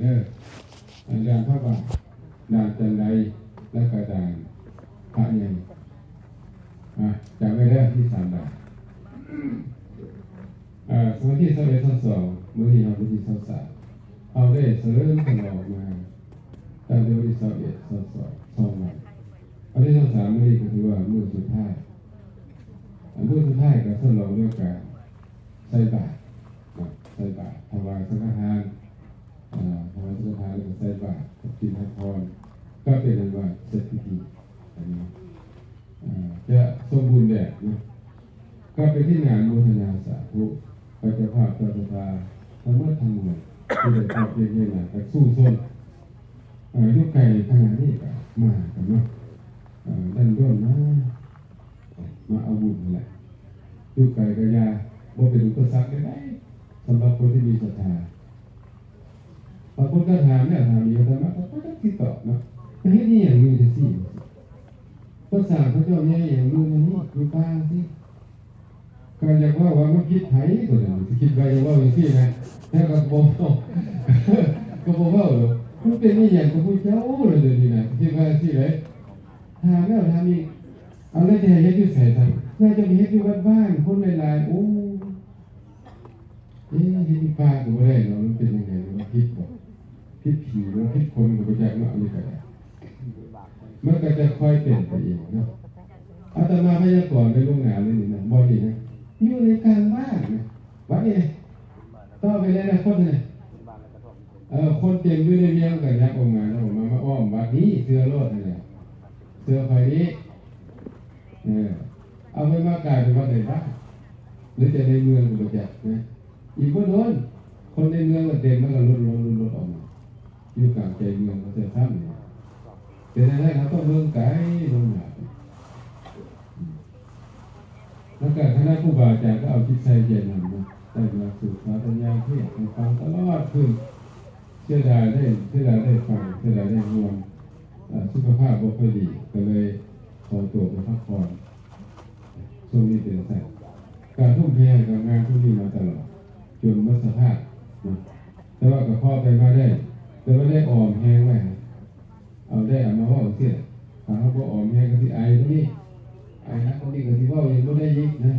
ເດີ ອາຈານພະບາດ ດ່ານຈັນໄດ ແລ້ວກໍດ່ານພະໃຫຍ່ ອາ ຈຳໄວ້ເດີ ມີສາມດ່ານ. ເອີ ວັນທີຊາວເອັດ ຊາວສອງ ມື້ນີ້ເຮົາວັນທີຊາວສາມ ເຮົາໄດ້ສະເຫຼີມສະຫຼອງມາຕັ້ງແຕ່ວັນທີຊາວເອັດ ຊາວສອງ ສອງວັນ. ວັນທີຊາວສາມ ມື້ນີ້ກໍຖືວ່າມື້ສຸດທ້າຍ ອາ ມື້ສຸດທ້າຍກໍສະຫຼອງດ້ວຍການໃສ່ບາດເນາະ ໃສ່ບາດ ຖວາຍສັງຄະທານ ອາ ຖວາຍສັງຄະທານ ແລ້ວກໍໃສ່ບາດ ກັບກິນຮັບພອນ ກໍເປັນອັນວ່າເສັດພິທີ ອັນນີ້ ອາ ຈະສົມບູນແບບເນາະ. ກໍເປັນທີ່ໜ້າໂມທະນາສາທຸກັບເຈົ້າພາບເຈົ້າສະຖາທັງໝົດທັງມວນ ທີ່ໄດ້ປຽບທຽບໃຫ້ໜ້າກັນສູ້ຊົນ ອາ ຢູ່ໄກຂະໜາດນີ້ກໍມາກັນເນາະ ອາ ດັນດ້ວນມາ ມາເອົາບຸນຫັ້ນແຫຼະ ຢູ່ໄກກໍຢ່າ ບໍ່ເປັນອຸປະສັກໃດໆ ສຳລັບຄົນທີ່ມີສັດທາ. ບາງຄົນກໍຖາມແລ້ວຖາມອີກ ອາດຕະມາກໍບໍ່ຈັກຊິຕອບເນາະ ໄປເຮັດອີ່ຫຍັງຢູ່ຈັ່ງຊີ້ ພາສາເຂົາເຈົ້າແດ່ ອີ່ຫຍັງຢູ່ນັ້ນນີ້ ຢູ່ປ່າຊີ້ ກໍຢາກເວົ້າວ່າມັນຜິດໃຜ ຕົວນັ້ນຊິຄິດໄວເວົ້າຈັ່ງຊີ້ນະ ແຕ່ກໍບໍ່ເວົ້າ ກໍບໍ່ເວົ້າດອກ ມັນເປັນອີ່ຫຍັງກັບໝູ່ເຈົ້າລະ ດຽວນີ້ນະ ຄິດວ່າຈັ່ງຊີ້ເດ້. ຖາມແລ້ວຖາມອີກ ເອົາແລ້ວຈະໃຫ້ເຮັດຢູ່ໃສຊັ້ນ? ແລ້ວຈະໄປເຮັດຢູ່ວັດບ້ານ ຄົນຫຼາຍໆ ໂອ້ ເອີ ເຮັດຢູ່ປ່າກໍບໍ່ໄດ້ເນາະ ມັນເປັນຈັ່ງໃດ ມັນຜິດບໍ່? ຜິດຜີບໍ່? ຜິດຄົນກໍບໍ່ຈັກເນາະ ອັນນີ້ກໍໄດ້ ມັນກໍຈະຄ່ອຍເປັນໄປເອງເນາະ. ອາດຕະມາພະຍາກອນໄວ້ລ່ວງໜ້າເລີຍນີ້ນະ ບ່ອນນີ້ນະ ຢູ່ໃນກາງບ້ານນະ ວັດນີ້ນະ ຕໍ່ໄປໃນອະນາຄົດນີ້ນະ ເອີ ຄົນເຕັມຢູ່ໃນເມືອງກໍຍັບອອກມາເນາະ ມາ ມາອ້ອມວັດນີ້ ເຊື່ອໂລດຫັ້ນແຫຼະ ເຊື່ອຂ້ອຍນີ້ ເອີ ເອົາໄປມາກາຍເປັນວັດໃນບ້ານ ຫຼືຈະໃນເມືອງກໍບໍ່ຈັກນະ. ອີກບໍ່ດົນ ຄົນໃນເມືອງກໍເຕັມ ມັນກໍຫຼຸດລົງ ຫຼຸດລົງອອກມາ ຢູ່ກາງໃຈເມືອງກໍເທື່ອຊ້ຳນີ້ ເປັນແນວໃດເຮົາຕ້ອງເບິ່ງໄກລົງມາ. ແລ້ວກໍຄະນະຄູບາອາຈານກໍເອົາຈິດໃສ່ໃຈນຳເນາະ ໄດ້ມາສູດສາທະຍາຍເທດໃຫ້ຟັງຕະຫຼອດຄືນ. ເສຍດາຍໄດ້ ເສຍດາຍໄດ້ຟັງ ເສຍດາຍໄດ້ຮ່ວມ ເອີ ສຸຂະພາບບໍ່ຄ່ອຍດີ ກໍເລີຍຂໍຕົວໄປພັກຜ່ອນ. ຊ່ວງນີ້ເປັນຈັ່ງຊັ້ນ ການທຸ່ມເທໃຫ້ກັບງານພວກນີ້ມາຕະຫຼອດ ຈົນໝົດສະພາບເນາະ ແຕ່ວ່າກໍພໍໄປມາໄດ້ ແຕ່ວ່າໄດ້ອອມແຮງໄວ້ ເອົາ ໄດ້ເອົາມາເວົ້າຈັ່ງຊີ້ ຖ້າເຮົາບໍ່ອອມແຮງກໍຊິໄອກວ່ານີ້ ໄອໜັກກວ່ານີ້ກໍຊິເວົ້າຫຍັງບໍ່ໄດ້ອີກນະ.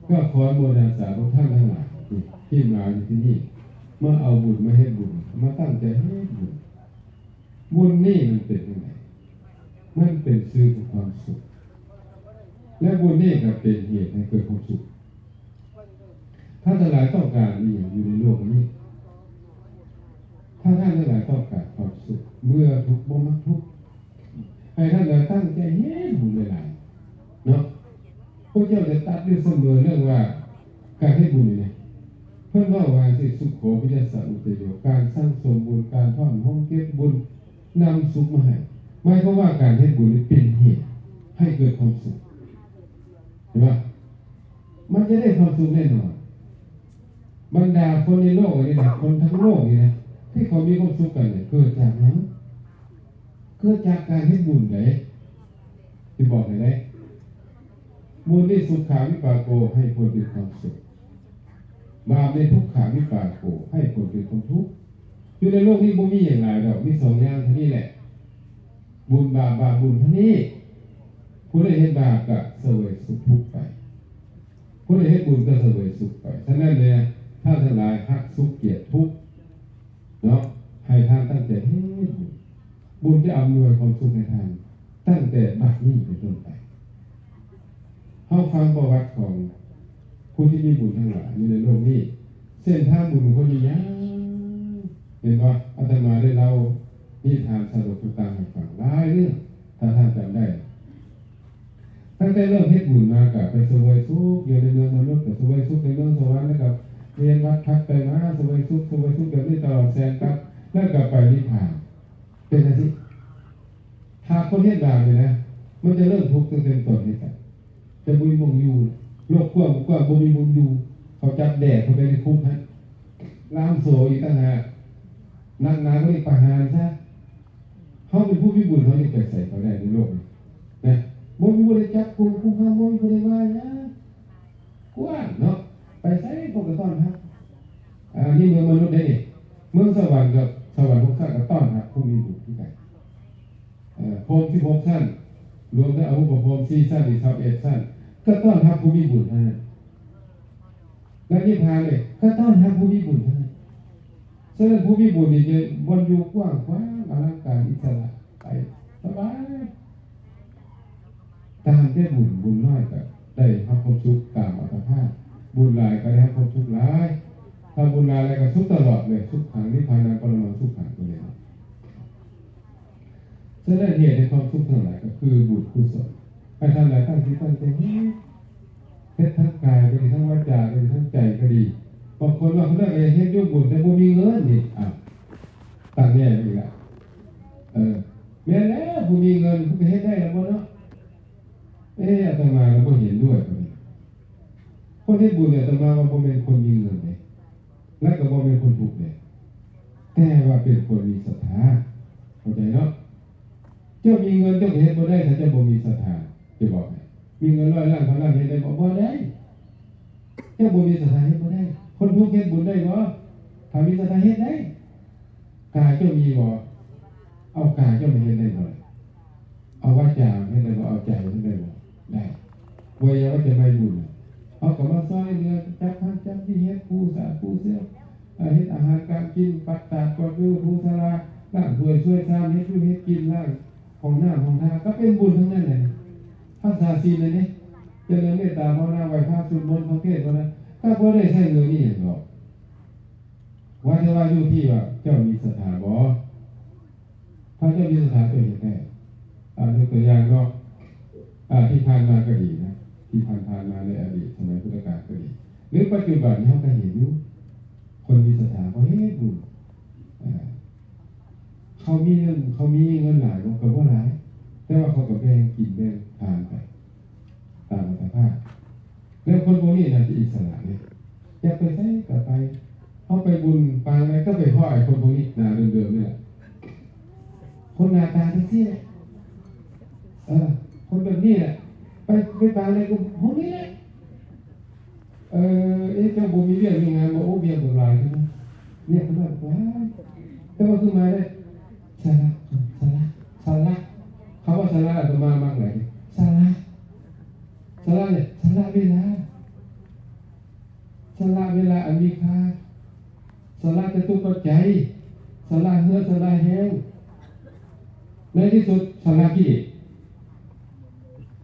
ກໍຂໍອະນຸໂມທະນາສາທຸກທ່ານທັງຫຼາຍທີ່ມາຢູ່ທີ່ນີ້ ມາເອົາບຸນ ມາເຮັດບຸນ ມາຕັ້ງໃຈເຮັດບຸນ. ບຸນນີ້ມັນເປັນຈັ່ງໃດ? ມັນເປັນສື່ຂອງຄວາມສຸກ ແລະ ບຸນນີ້ກໍເປັນເຫດໃຫ້ເກີດຄວາມສຸກ. ທ່ານທັງຫຼາຍຕ້ອງການອີ່ຫຍັງຢູ່ໃນໂລກນີ້? ຖ້າທ່ານທັງຫຼາຍຕ້ອງການຄວາມສຸກ ເບື່ອທຸກ ບໍ່ມັກທຸກ ໃຫ້ທ່ານທັງຫຼາຍຕັ້ງໃຈເຮັດບຸນຫຼາຍໆ ເນາະ. ພວກເຈົ້າຈະຕັດຢູ່ສະເໝີເລື່ອງວ່າການເຮັດບຸນນີ້ນະ ເພິ່ນເວົ້າວ່າຊິ ສຸໂຂ ວິຍະສະອຸດຕະໂຍ ການສັ່ງສົມບຸນ ການພ້ອມໂຮມເກັບບຸນ ນຳສຸກມາໃຫ້ ໝາຍຄວາມວ່າການເຮັດບຸນນີ້ເປັນເຫດໃຫ້ເກີດຄວາມສຸກ ເຫັນບໍ່? ມັນຈະໄດ້ຄວາມສຸກແນ່ນອນ. ບັນດາຄົນໃນໂລກອັນນີ້ນະ ຄົນທັງໂລກນີ້ນະ ທີ່ເຂົາມີຄວາມສຸກກັນນີ້ ເກີດຈາກຫຍັງ? ເກີດຈາກການເຮັດບຸນເດ້. ຊິບອກໃຫ້ເດ້ ບຸນນີ້ ສຸຂາວິປາໂກ ໃຫ້ຜົນເປັນຄວາມສຸກ, ບາບນີ້ ທຸກຂາວິປາໂກ ໃຫ້ຜົນເປັນຄວາມທຸກ. ຢູ່ໃນໂລກນີ້ບໍ່ມີຫຍັງຫຼາຍດອກ ມີສອງຢ່າງເທົ່ານີ້ແຫຼະ ບຸນບາບ ບາບບຸນເທົ່ານີ້. ຜູ້ໃດເຮັດບາບກໍສະເຫວີຍສຸກທຸກໄປ, ຜູ້ໃດເຮັດບຸນກໍສະເຫວີຍສຸກໄປ. ສະນັ້ນແຫຼະ ທ່ານທັງຫຼາຍຮັກສຸກກຽດທຸກເນາະ, ໃຫ້ທ່ານຕັ້ງໃຈເຮັດບຸນ. ບຸນຈະອຳນວຍຄວາມສຸກໃຫ້ທ່ານຕັ້ງແຕ່ບັດນີ້ເປັນຕົ້ນໄປ. ເຮົາຟັງປະຫວັດຂອງຜູ້ທີ່ມີບຸນທັງຫຼາຍຢູ່ໃນໂລກນີ້, ເສັ້ນທາງບຸນຂອງເພິ່ນນີ້ຍາວ. ເຫັນບໍ່? ອາດຕະມາໄດ້ເລົ່ານິທານຊາດົກຕ່າງໆໃຫ້ຟັງຫຼາຍເລື່ອງ, ຖ້າທ່ານຈຳໄດ້. ຕັ້ງແຕ່ເລີ່ມເຮັດບຸນມາກໍໄປສະເຫວີຍສຸກຢູ່ໃນເມືອງມະນຸດ, ກໍສະເຫວີຍສຸກໃນເມືອງສະຫວັນ, ແລ້ວກໍວຽນວັດຜັດໄປມາ, ສະເຫວີຍສຸກ, ສະເຫວີຍສຸກແບບນີ້ຕະຫຼອດແສນກັບ, ແລ້ວກໍໄປນິບພານ. ເປັນຈັ່ງຊີ້. ຖ້າຄົນເຮັດບາບນີ້ນະ ມັນຈະເລີ່ມທຸກຕັ້ງແຕ່ຕົ້ນເຮັດກັນ, ຈະບໍ່ມີບ່ອນຢູ່, ໂລກກວ້າງບໍ່ກວ້າງ ບໍ່ມີບ່ອນຢູ່, ເຂົາຈັບແບກເຂົ້າໄປໃນຄຸກຫັ້ນ, ລ່າມໂສ້ອີກຕ່າງຫາກ, ໜັກໜາກວ່ານີ້ປະຫານຊະ. ເຮົາເປັນຜູ້ມີບຸນ ເຮົາຍັງໄປໃສກໍໄດ້ໃນໂລກນີ້ນະ, ບໍ່ມີຜູ້ໃດຈັບກຸມຄຸກຂັງ, ບໍ່ມີຜູ້ໃດວ່າຫຍັງ, ກວ້າງເນາະ, ໄປໃສເຂົາກໍຕ້ອນຮັບ. ອັນນີ້ເມືອງມະນຸດເດ້ນີ້. ເມືອງສະຫວັນກັບສະຫວັນຫົກຊັ້ນກໍຕ້ອນຮັບຜູ້ມີບຸນຄືກັນ. ເອີ ພົມສິບຫົກຊັ້ນ ລວມທັງອະຮູບປະພົມສີ່ຊັ້ນ ອີກຊາວເອັດຊັ້ນ ກໍຕ້ອນຮັບຜູ້ມີບຸນເທົ່ານັ້ນ. ແລະນິບພານເດ້ ກໍຕ້ອນຮັບຜູ້ມີບຸນເທົ່ານັ້ນ. ສະນັ້ນຜູ້ມີບຸນນີ້ຈະບ່ອນຢູ່ກວ້າງຂວາງ ອະລັງການ ອິດສະຫຼະ ໄປສະບາຍ. ຕາມແຕ່ບຸນ, ບຸນນ້ອຍກໍໄດ້ຮັບຄວາມສຸກຕາມອັດຕະພາບ, ບຸນຫຼາຍກໍໄດ້ຮັບຄວາມສຸກຫຼາຍ. ຖ້າບຸນຫຼາຍແລ້ວກໍສຸກຕະຫຼອດເລີຍ, ສຸຂັງນິບພານັງປະລະມັງສຸຂັງ ຕົວນີ້ເນາະ. ສະນັ້ນເຫດແຫ່ງຄວາມສຸກທັງຫຼາຍກໍຄືບຸນກຸສົນ. ໃຫ້ທ່ານຫຼາຍຕັ້ງຈິດຕັ້ງໃຈເຮັດ, ເຮັດທັງກາຍກໍດີ, ທັງວາຈາກໍດີ, ທັງໃຈກໍດີ. ບາງຄົນວ່າຄົນນັ້ນກໍເຮັດຢູ່ບຸນ ແຕ່ບໍ່ມີເງິນນີ້, ອ້າວ ຕັ້ງແນວອີກລະ. ເອີ ແມ່ນແລ້ວ ຜູ້ມີເງິນເພິ່ນກໍເຮັດໄດ້ລະບໍ່ເນາະ? ເອ ອາດຕະມາລະບໍ່ເຫັນດ້ວຍ. ຄົນເຮັດບຸນອາດຕະມາວ່າບໍ່ແມ່ນຄົນມີເງິນເດ້ ແລະກໍບໍ່ແມ່ນຄົນທຸກເດ້ ແຕ່ວ່າເປັນຄົນມີສັດທາ. ເຂົ້າໃຈເນາະ? ເຈົ້າມີເງິນເຈົ້າກໍເຮັດບໍ່ໄດ້ ຖ້າເຈົ້າບໍ່ມີສັດທາ. ຈະບອກໃຫ້ ມີເງິນຮ້ອຍລ້ານພັນລ້ານເຮັດໄດ້ບໍ່? ບໍ່ໄດ້. ເຈົ້າບໍ່ມີສັດທາເຮັດບໍ່ໄດ້. ຄົນທຸກເຮັດບຸນໄດ້ບໍ່? ຖ້າມີສັດທາເຮັດໄດ້. ກາຍເຈົ້າມີບໍ່? ເອົາກາຍເຈົ້າມາເຮັດໄດ້ບໍ່? ເອົາວາຈາເຮັດໄດ້ບໍ່? ເອົາໃຈເຮັດໄດ້ບໍ່? ໄດ້. ບໍ່ຢາກວ່າຈະໄດ້ບຸນ ເຮົາກໍມາຊ່ອຍເຫຼືອ ຈັບຫັ້ນຈັບນີ້ ເຮັດປູສາປູເຊວ ເຮັດອາຫານການກິນ ປັດຕາດກວາດເຮືອ ປູສາລາ ລ້າງຖ້ວຍຊ່ວຍຊາມ ເຮັດຢູ່ເຮັດກິນ ລ້າງຫ້ອງນ້ຳຫ້ອງທ່າ ກໍເປັນບຸນທັງນັ້ນແຫຼະ. ຮັກສາສິນນັ້ນເດ້ ຈະເລີນເມດຕາພາວະນາ ໄຫວ້ພະ ສວດມົນ ຟັງເທດ ພາວະນາ ກໍບໍ່ໄດ້ໃຊ້ເງິນອີ່ຫຍັງດອກ. ວ່າແຕ່ວ່າຢູ່ທີ່ວ່າເຈົ້າມີສັດທາບໍ່? ຖ້າເຈົ້າມີສັດທາເຈົ້າເຮັດໄດ້. ອາ ຍົກຕົວຢ່າງເນາະ ອາ ທີ່ຜ່ານມາກໍດີນະ ທີ່ຜ່ານໆມາໃນອະດີດສະໄໝພຸດທະການກໍດີ ຫຼື ປັດຈຸບັນນີ້ເຮົາກໍເຫັນຢູ່ ຄົນມີສັດທາເຂົາເຮັດບຸນ ອາ ເຂົາມີເງິນ ເຂົາມີເງິນຫຼາຍບໍ່? ກໍບໍ່ຫຼາຍ ແຕ່ວ່າເຂົາກໍແບ່ງກິນແບ່ງທານໄປ ຕາມອັດຕະພາບ. ແລ້ວຄົນພວກນີ້ນະຈະອິດສະຫຼະເດ້ ຢາກໄປໃສກໍໄປ. ເຮົາໄປບຸນປາງໃດກໍໄປພໍ້ໄອ້ຄົນພວກນີ້ ໜ້າເດີມໆນີ້ແຫຼະ. ຄົນໜ້າຕາຈັ່ງຊີ້ແຫຼະ ເອີ ຄົນແບບນີ້ແຫຼະ ໄປ ໄປປາງໃດກໍພວກນີ້ແຫຼະ. ເອີ ເອ ເຈົ້າບໍ່ມີວຽກມີງານບໍ່? ໂອ້ ວຽກບັກຫຼາຍເດ້ ວຽກບັກຫຼາຍ ແຕ່ວ່າຄືມາໄດ້ ສະຫຼະ ສະຫຼະ ສະຫຼະ. ຄຳວ່າສະຫຼະອາດຕະມາມັກຫຼາຍ ສະຫຼະ ສະຫຼະນີ້ ສະຫຼະເວລາ ສະຫຼະເວລາອັນມີຄ່າ ສະຫຼະຈະຕຸປັດໄຈ ສະຫຼະເຫື່ອ ສະຫຼະແຮງ ໃນທີ່ສຸດສະຫຼະກິເລດ.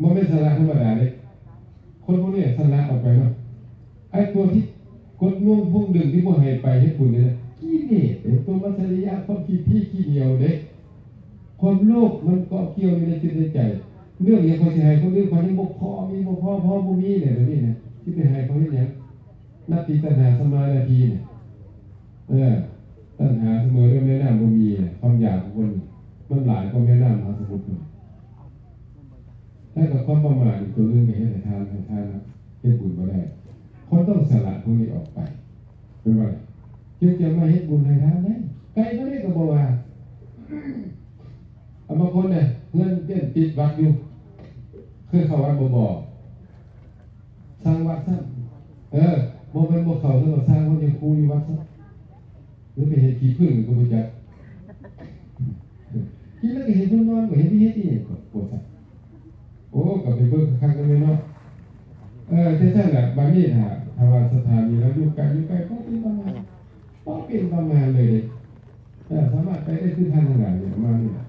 ບໍ່ແມ່ນສະຫຼະທຳມະດາເດ້ ຄົນພວກນີ້ສະຫຼະອອກໄປເນາະ. ໄອ້ຕົວທີ່ກົດງວງພວງດຶງທີ່ບໍ່ໃຫ້ໄປເຮັດບຸນນີ້ນະ ກິເລດເດ້ ຕົວມັດສະລິຍະ ຄວາມຂີ້ຖີ້ຂີ້ໜຽວເດ້. ຄວາມໂລບມັນເກາະກ່ຽວຢູ່ໃນຈິດໃນໃຈ. ເລື່ອງຫຍັງຂ້ອຍຊິໃຫ້ຄົນອື່ນ ຂ້ອຍຍັງບໍ່ພໍມີ ບໍ່ພໍ ພໍບໍ່ມີແຫຼະ ແບບນີ້ນະ ຊິໄປໃຫ້ເຂົາເຮັດຫຍັງ? ນັດຕິຕັນຫາສະມານາທີນະ ເອີ ຕັນຫາສະເໝີດ້ວຍແມ່ນ້ຳບໍ່ມີນະ. ຄວາມຢາກຂອງຄົນມັນຫຼາຍກວ່າແມ່ນ້ຳມະຫາສະໝຸດພຸ້ນ. ແລ້ວກໍຄວາມປະໝາດອີກຕົວໜຶ່ງກໍເຮັດໃຫ້ທານ ໃຫ້ທານເຮັດບຸນບໍ່ໄດ້. ຄົນຕ້ອງສະຫຼະພວກນີ້ອອກໄປ ແມ່ນບໍ່ລະ? ຈຶ່ງຈະມາເຮັດບຸນໃຫ້ທານໄດ້. ໄກປານໃດກໍບໍ່ວ່າ. ອາ ບາງຄົນນະ ເຮືອນເປັນຕິດວັດຢູ່ ເຄີຍເຂົ້າວັດບໍ່? ບໍ່. ສ້າງວັດຊ້ຳ. ເອີ ບໍ່ແມ່ນບໍ່ເຂົ້າ ແຕ່ວ່າສ້າງວັດຍັງຄູຢູ່ວັດຊ້ຳ. ຫຼືໄປເຮັດຂີ້ຜຶ້ງກໍບໍ່ຈັກ. ກິນແລ້ວກໍເຫັນເພິ່ນນອນ ບໍ່ເຫັນມີເຮັດອີ່ຫຍັງກໍບໍ່ຈັກ. ໂອ້ ກໍໄປເບິ່ງຄັກໆນຳແມ່ເນາະ. ເອີ ຈັ່ງຊັ້ນລະ ບາດນີ້ຖ້າ ຖ້າວ່າສະຖານີລາວຢູ່ໄກ ຢູ່ໄກ ບໍ່ເປັນບັນຫາ ບໍ່ເປັນບັນຫາເລີຍເດ້. ເອີ ສາມາດໄປໄດ້ຄືທ່ານທັງຫຼາຍນີ້ ມານີ້ລະ.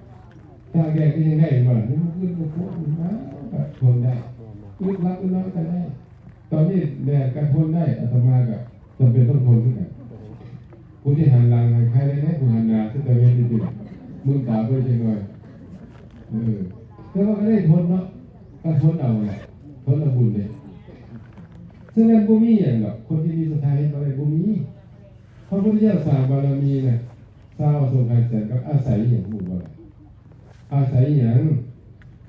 ຕາກແດດກໍຍັງໄດ້ບໍ່ລະ? ນີ້ມັນຄືບໍ່ພົ້ນ ມາກໍທົນໄດ້. ອຶດຫຼັບອຶດນອນກໍໄດ້. ຕອນນີ້ແດດກໍທົນໄດ້ ອາດຕະມາກໍຈຳເປັນຕ້ອງທົນຄືກັນ. ຜູ້ທີ່ຫັນຫຼັງໃຫ້ໃຄແດ່ເດ້ ຜູ້ຫັນໜ້າຄືຕາເວັນນີ້ຕິ ມຶນຕາໄປຈັກໜ້ອຍ. ເອີ ແຕ່ວ່າກໍໄດ້ທົນເນາະ ກໍທົນເອົາແຫຼະ ທົນເອົາບຸນເດ້. ສະນັ້ນບໍ່ມີຫຍັງດອກ ຄົນທີ່ມີສັດທາເຮັດບໍ່ໄດ້ ບໍ່ມີ. ພະພຸດທະເຈົ້າສ້າງບາລະມີນະ ຊາວອະສົງໄຂຍແສນກັບອາໄສຫຍັງຮູ້ບໍ່ລະ? ອາໄສຫຍັງ?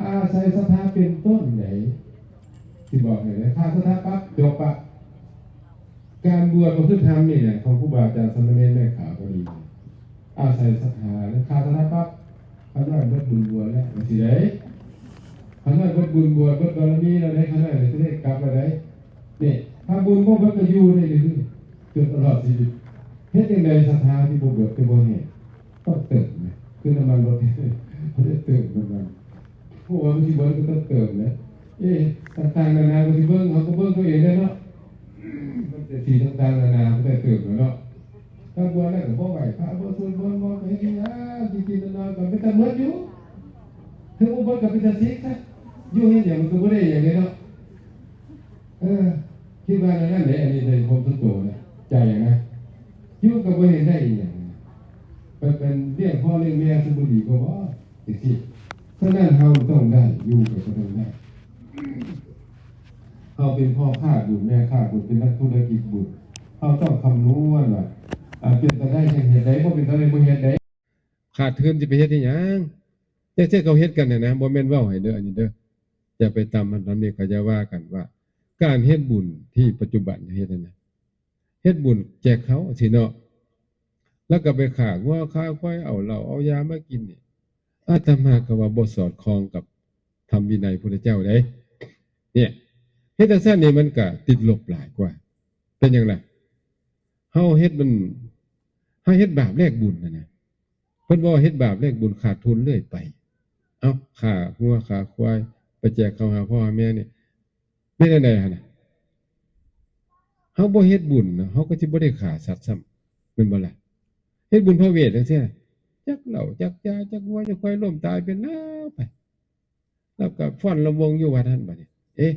ອາໄສສັດທາເປັນຕົ້ນໃດ. ຊິບອກໃຫ້ເດີ ຂາດສັດທາປັບ ຈົບປະ. ການບວດກໍຄືທຳນີ້ແຫຼະ ຂອງຄູບາອາຈານສາມະເນນແມ່ຂາວກໍດີ ອາໄສສັດທາ ຂາດສັດທາປັບ. ຂ້ານ້ອຍເບິດບຸນບວດແລ້ວ ວ່າຊິໄດ້ ຂ້ານ້ອຍເບິດບຸນບວດ ເບິດບາລະມີແລ້ວເດ້ ຂ້ານ້ອຍຊິໄດ້ກັບແລ້ວເດ້. ນີ້ ຖ້າບຸນບໍ່ເບິດກໍຢູ່ໄດ້ເລື້ອຍໆ ຈົນຕະຫຼອດຊີວິດ. ເຮັດຈັ່ງໃດສັດທາທີ່ບໍ່ເບີດ ຄືບໍ່ແຫ້ງ? ຕ້ອງເຕີມນະ ຄືນ້ຳມັນລົດ ເຕີມນ້ຳມັນ ເພາະວ່າມັນຊິເບີດກໍຕ້ອງເຕີມນະ. ເອະ ຕ່າງໆນານາກໍຊິເບິ່ງ ເຮົາກໍເບິ່ງຕົວເອງແຫຼະເນາະ. ມັນເປັນສິ່ງຕ່າງໆນານາ ມັນຕ້ອງເຕີມແລ້ວເນາະ. ຖ້າເບີດແລ້ວກໍບໍ່ໄຫວ ພະບໍ່ສວດມົນ ບໍ່ເຮັດຫຍັງ ກິນໆນອນໆ ກໍເປັນຕາເບີດຢູ່. ເຖິງບໍ່ເບີດກໍເປັນຕາສິກຊະ ຢູ່ເຮັດຫຍັງມັນກໍບໍ່ໄດ້ຫຍັງເດເນາະ. ເອີ ຄິດວ່າແນວນັ້ນເດ້ ອັນນີ້ໃນຄວາມສ່ວນຕົວນະ ໃຈນະ ຢູ່ກໍບໍ່ເຫັນໄດ້ອີຫຍັງ ໄປເປັນລ້ຽງພໍ່ລ້ຽງແມ່ຊິບໍ່ດີກວ່າບໍ່ ຈັ່ງຊີ້. ສະນັ້ນເຮົາຕ້ອງໄດ້ ຢູ່ກໍຕ້ອງໄດ້. ເຮົາເປັນພໍ່ຄ້າບຸນ ແມ່ຄ້າບຸນ ເປັນນັກທຸລະກິດບຸນ ເຮົາຕ້ອງຄຳນວນວ່າ ອາ ເປັນຕາໄດ້ຈັ່ງເຮັດໄດ້ ບໍ່ເປັນຕາໄດ້ບໍ່ເຮັດໄດ້. ຂາດທຶນຊິໄປເຮັດອີຫຍັງ? ຈັ່ງຊີ້ເຂົາເຮັດກັນຫັ້ນນະ ບໍ່ແມ່ນເວົ້າໃຫ້ເດີ ອັນນີ້ເດີ ຢ່າໄປຕຳຫັ້ນຕຳນີ້ ເຂົາຈະວ່າກັນວ່າ ການເຮັດບຸນທີ່ປັດຈຸບັນເຮັດຫັ້ນນະ ເຮັດບຸນແຈກເຂົ້າຊີ້ເນາະ ແລ້ວກໍໄປຂ້າງົວຂ້າຄວາຍ ເອົາເຫຼົ້າເອົາຢາມາກິນນີ້ ອາດຕະມາກໍວ່າບໍ່ສອດຄ່ອງກັບທຳວິໄນພຸດທະເຈົ້າເດ້. ເນຍ ເຮັດຈັ່ງຊັ້ນນີ້ມັນກໍຕິດລົບຫຼາຍກວ່າ. ເປັນຫຍັງລະ? ເຮົາເຮັດມັນ ເຮົາເຮັດບາບແລກບຸນຫັ້ນນະ. ເພິ່ນເວົ້າເຮັດບາບແລກບຸນຂາດທຶນເລື້ອຍໄປ. ເອົ້າ ຂ້າງົວຂ້າຄວາຍ ໄປແຈກເຂົ້າຫາພໍ່ຫາແມ່ນີ້ ເປັນຈັ່ງໃດຫັ້ນນະ? ເຮົາບໍ່ເຮັດບຸນນະ ເຮົາກໍຊິບໍ່ໄດ້ຂ້າສັດຊ້ຳ ແມ່ນບໍ່ລະ? ເຮັດບຸນພະເວດຈັ່ງຊີ້ ຈັກເຫຼົ້າຈັກຢາ ຈັກງົວຈັກຄວາຍລົ້ມຕາຍເປັນແລ້ວໄປ ແລ້ວກໍຟ້ອນລຳວົງຢູ່ວັດຫັ້ນບາດນີ້. ເອະ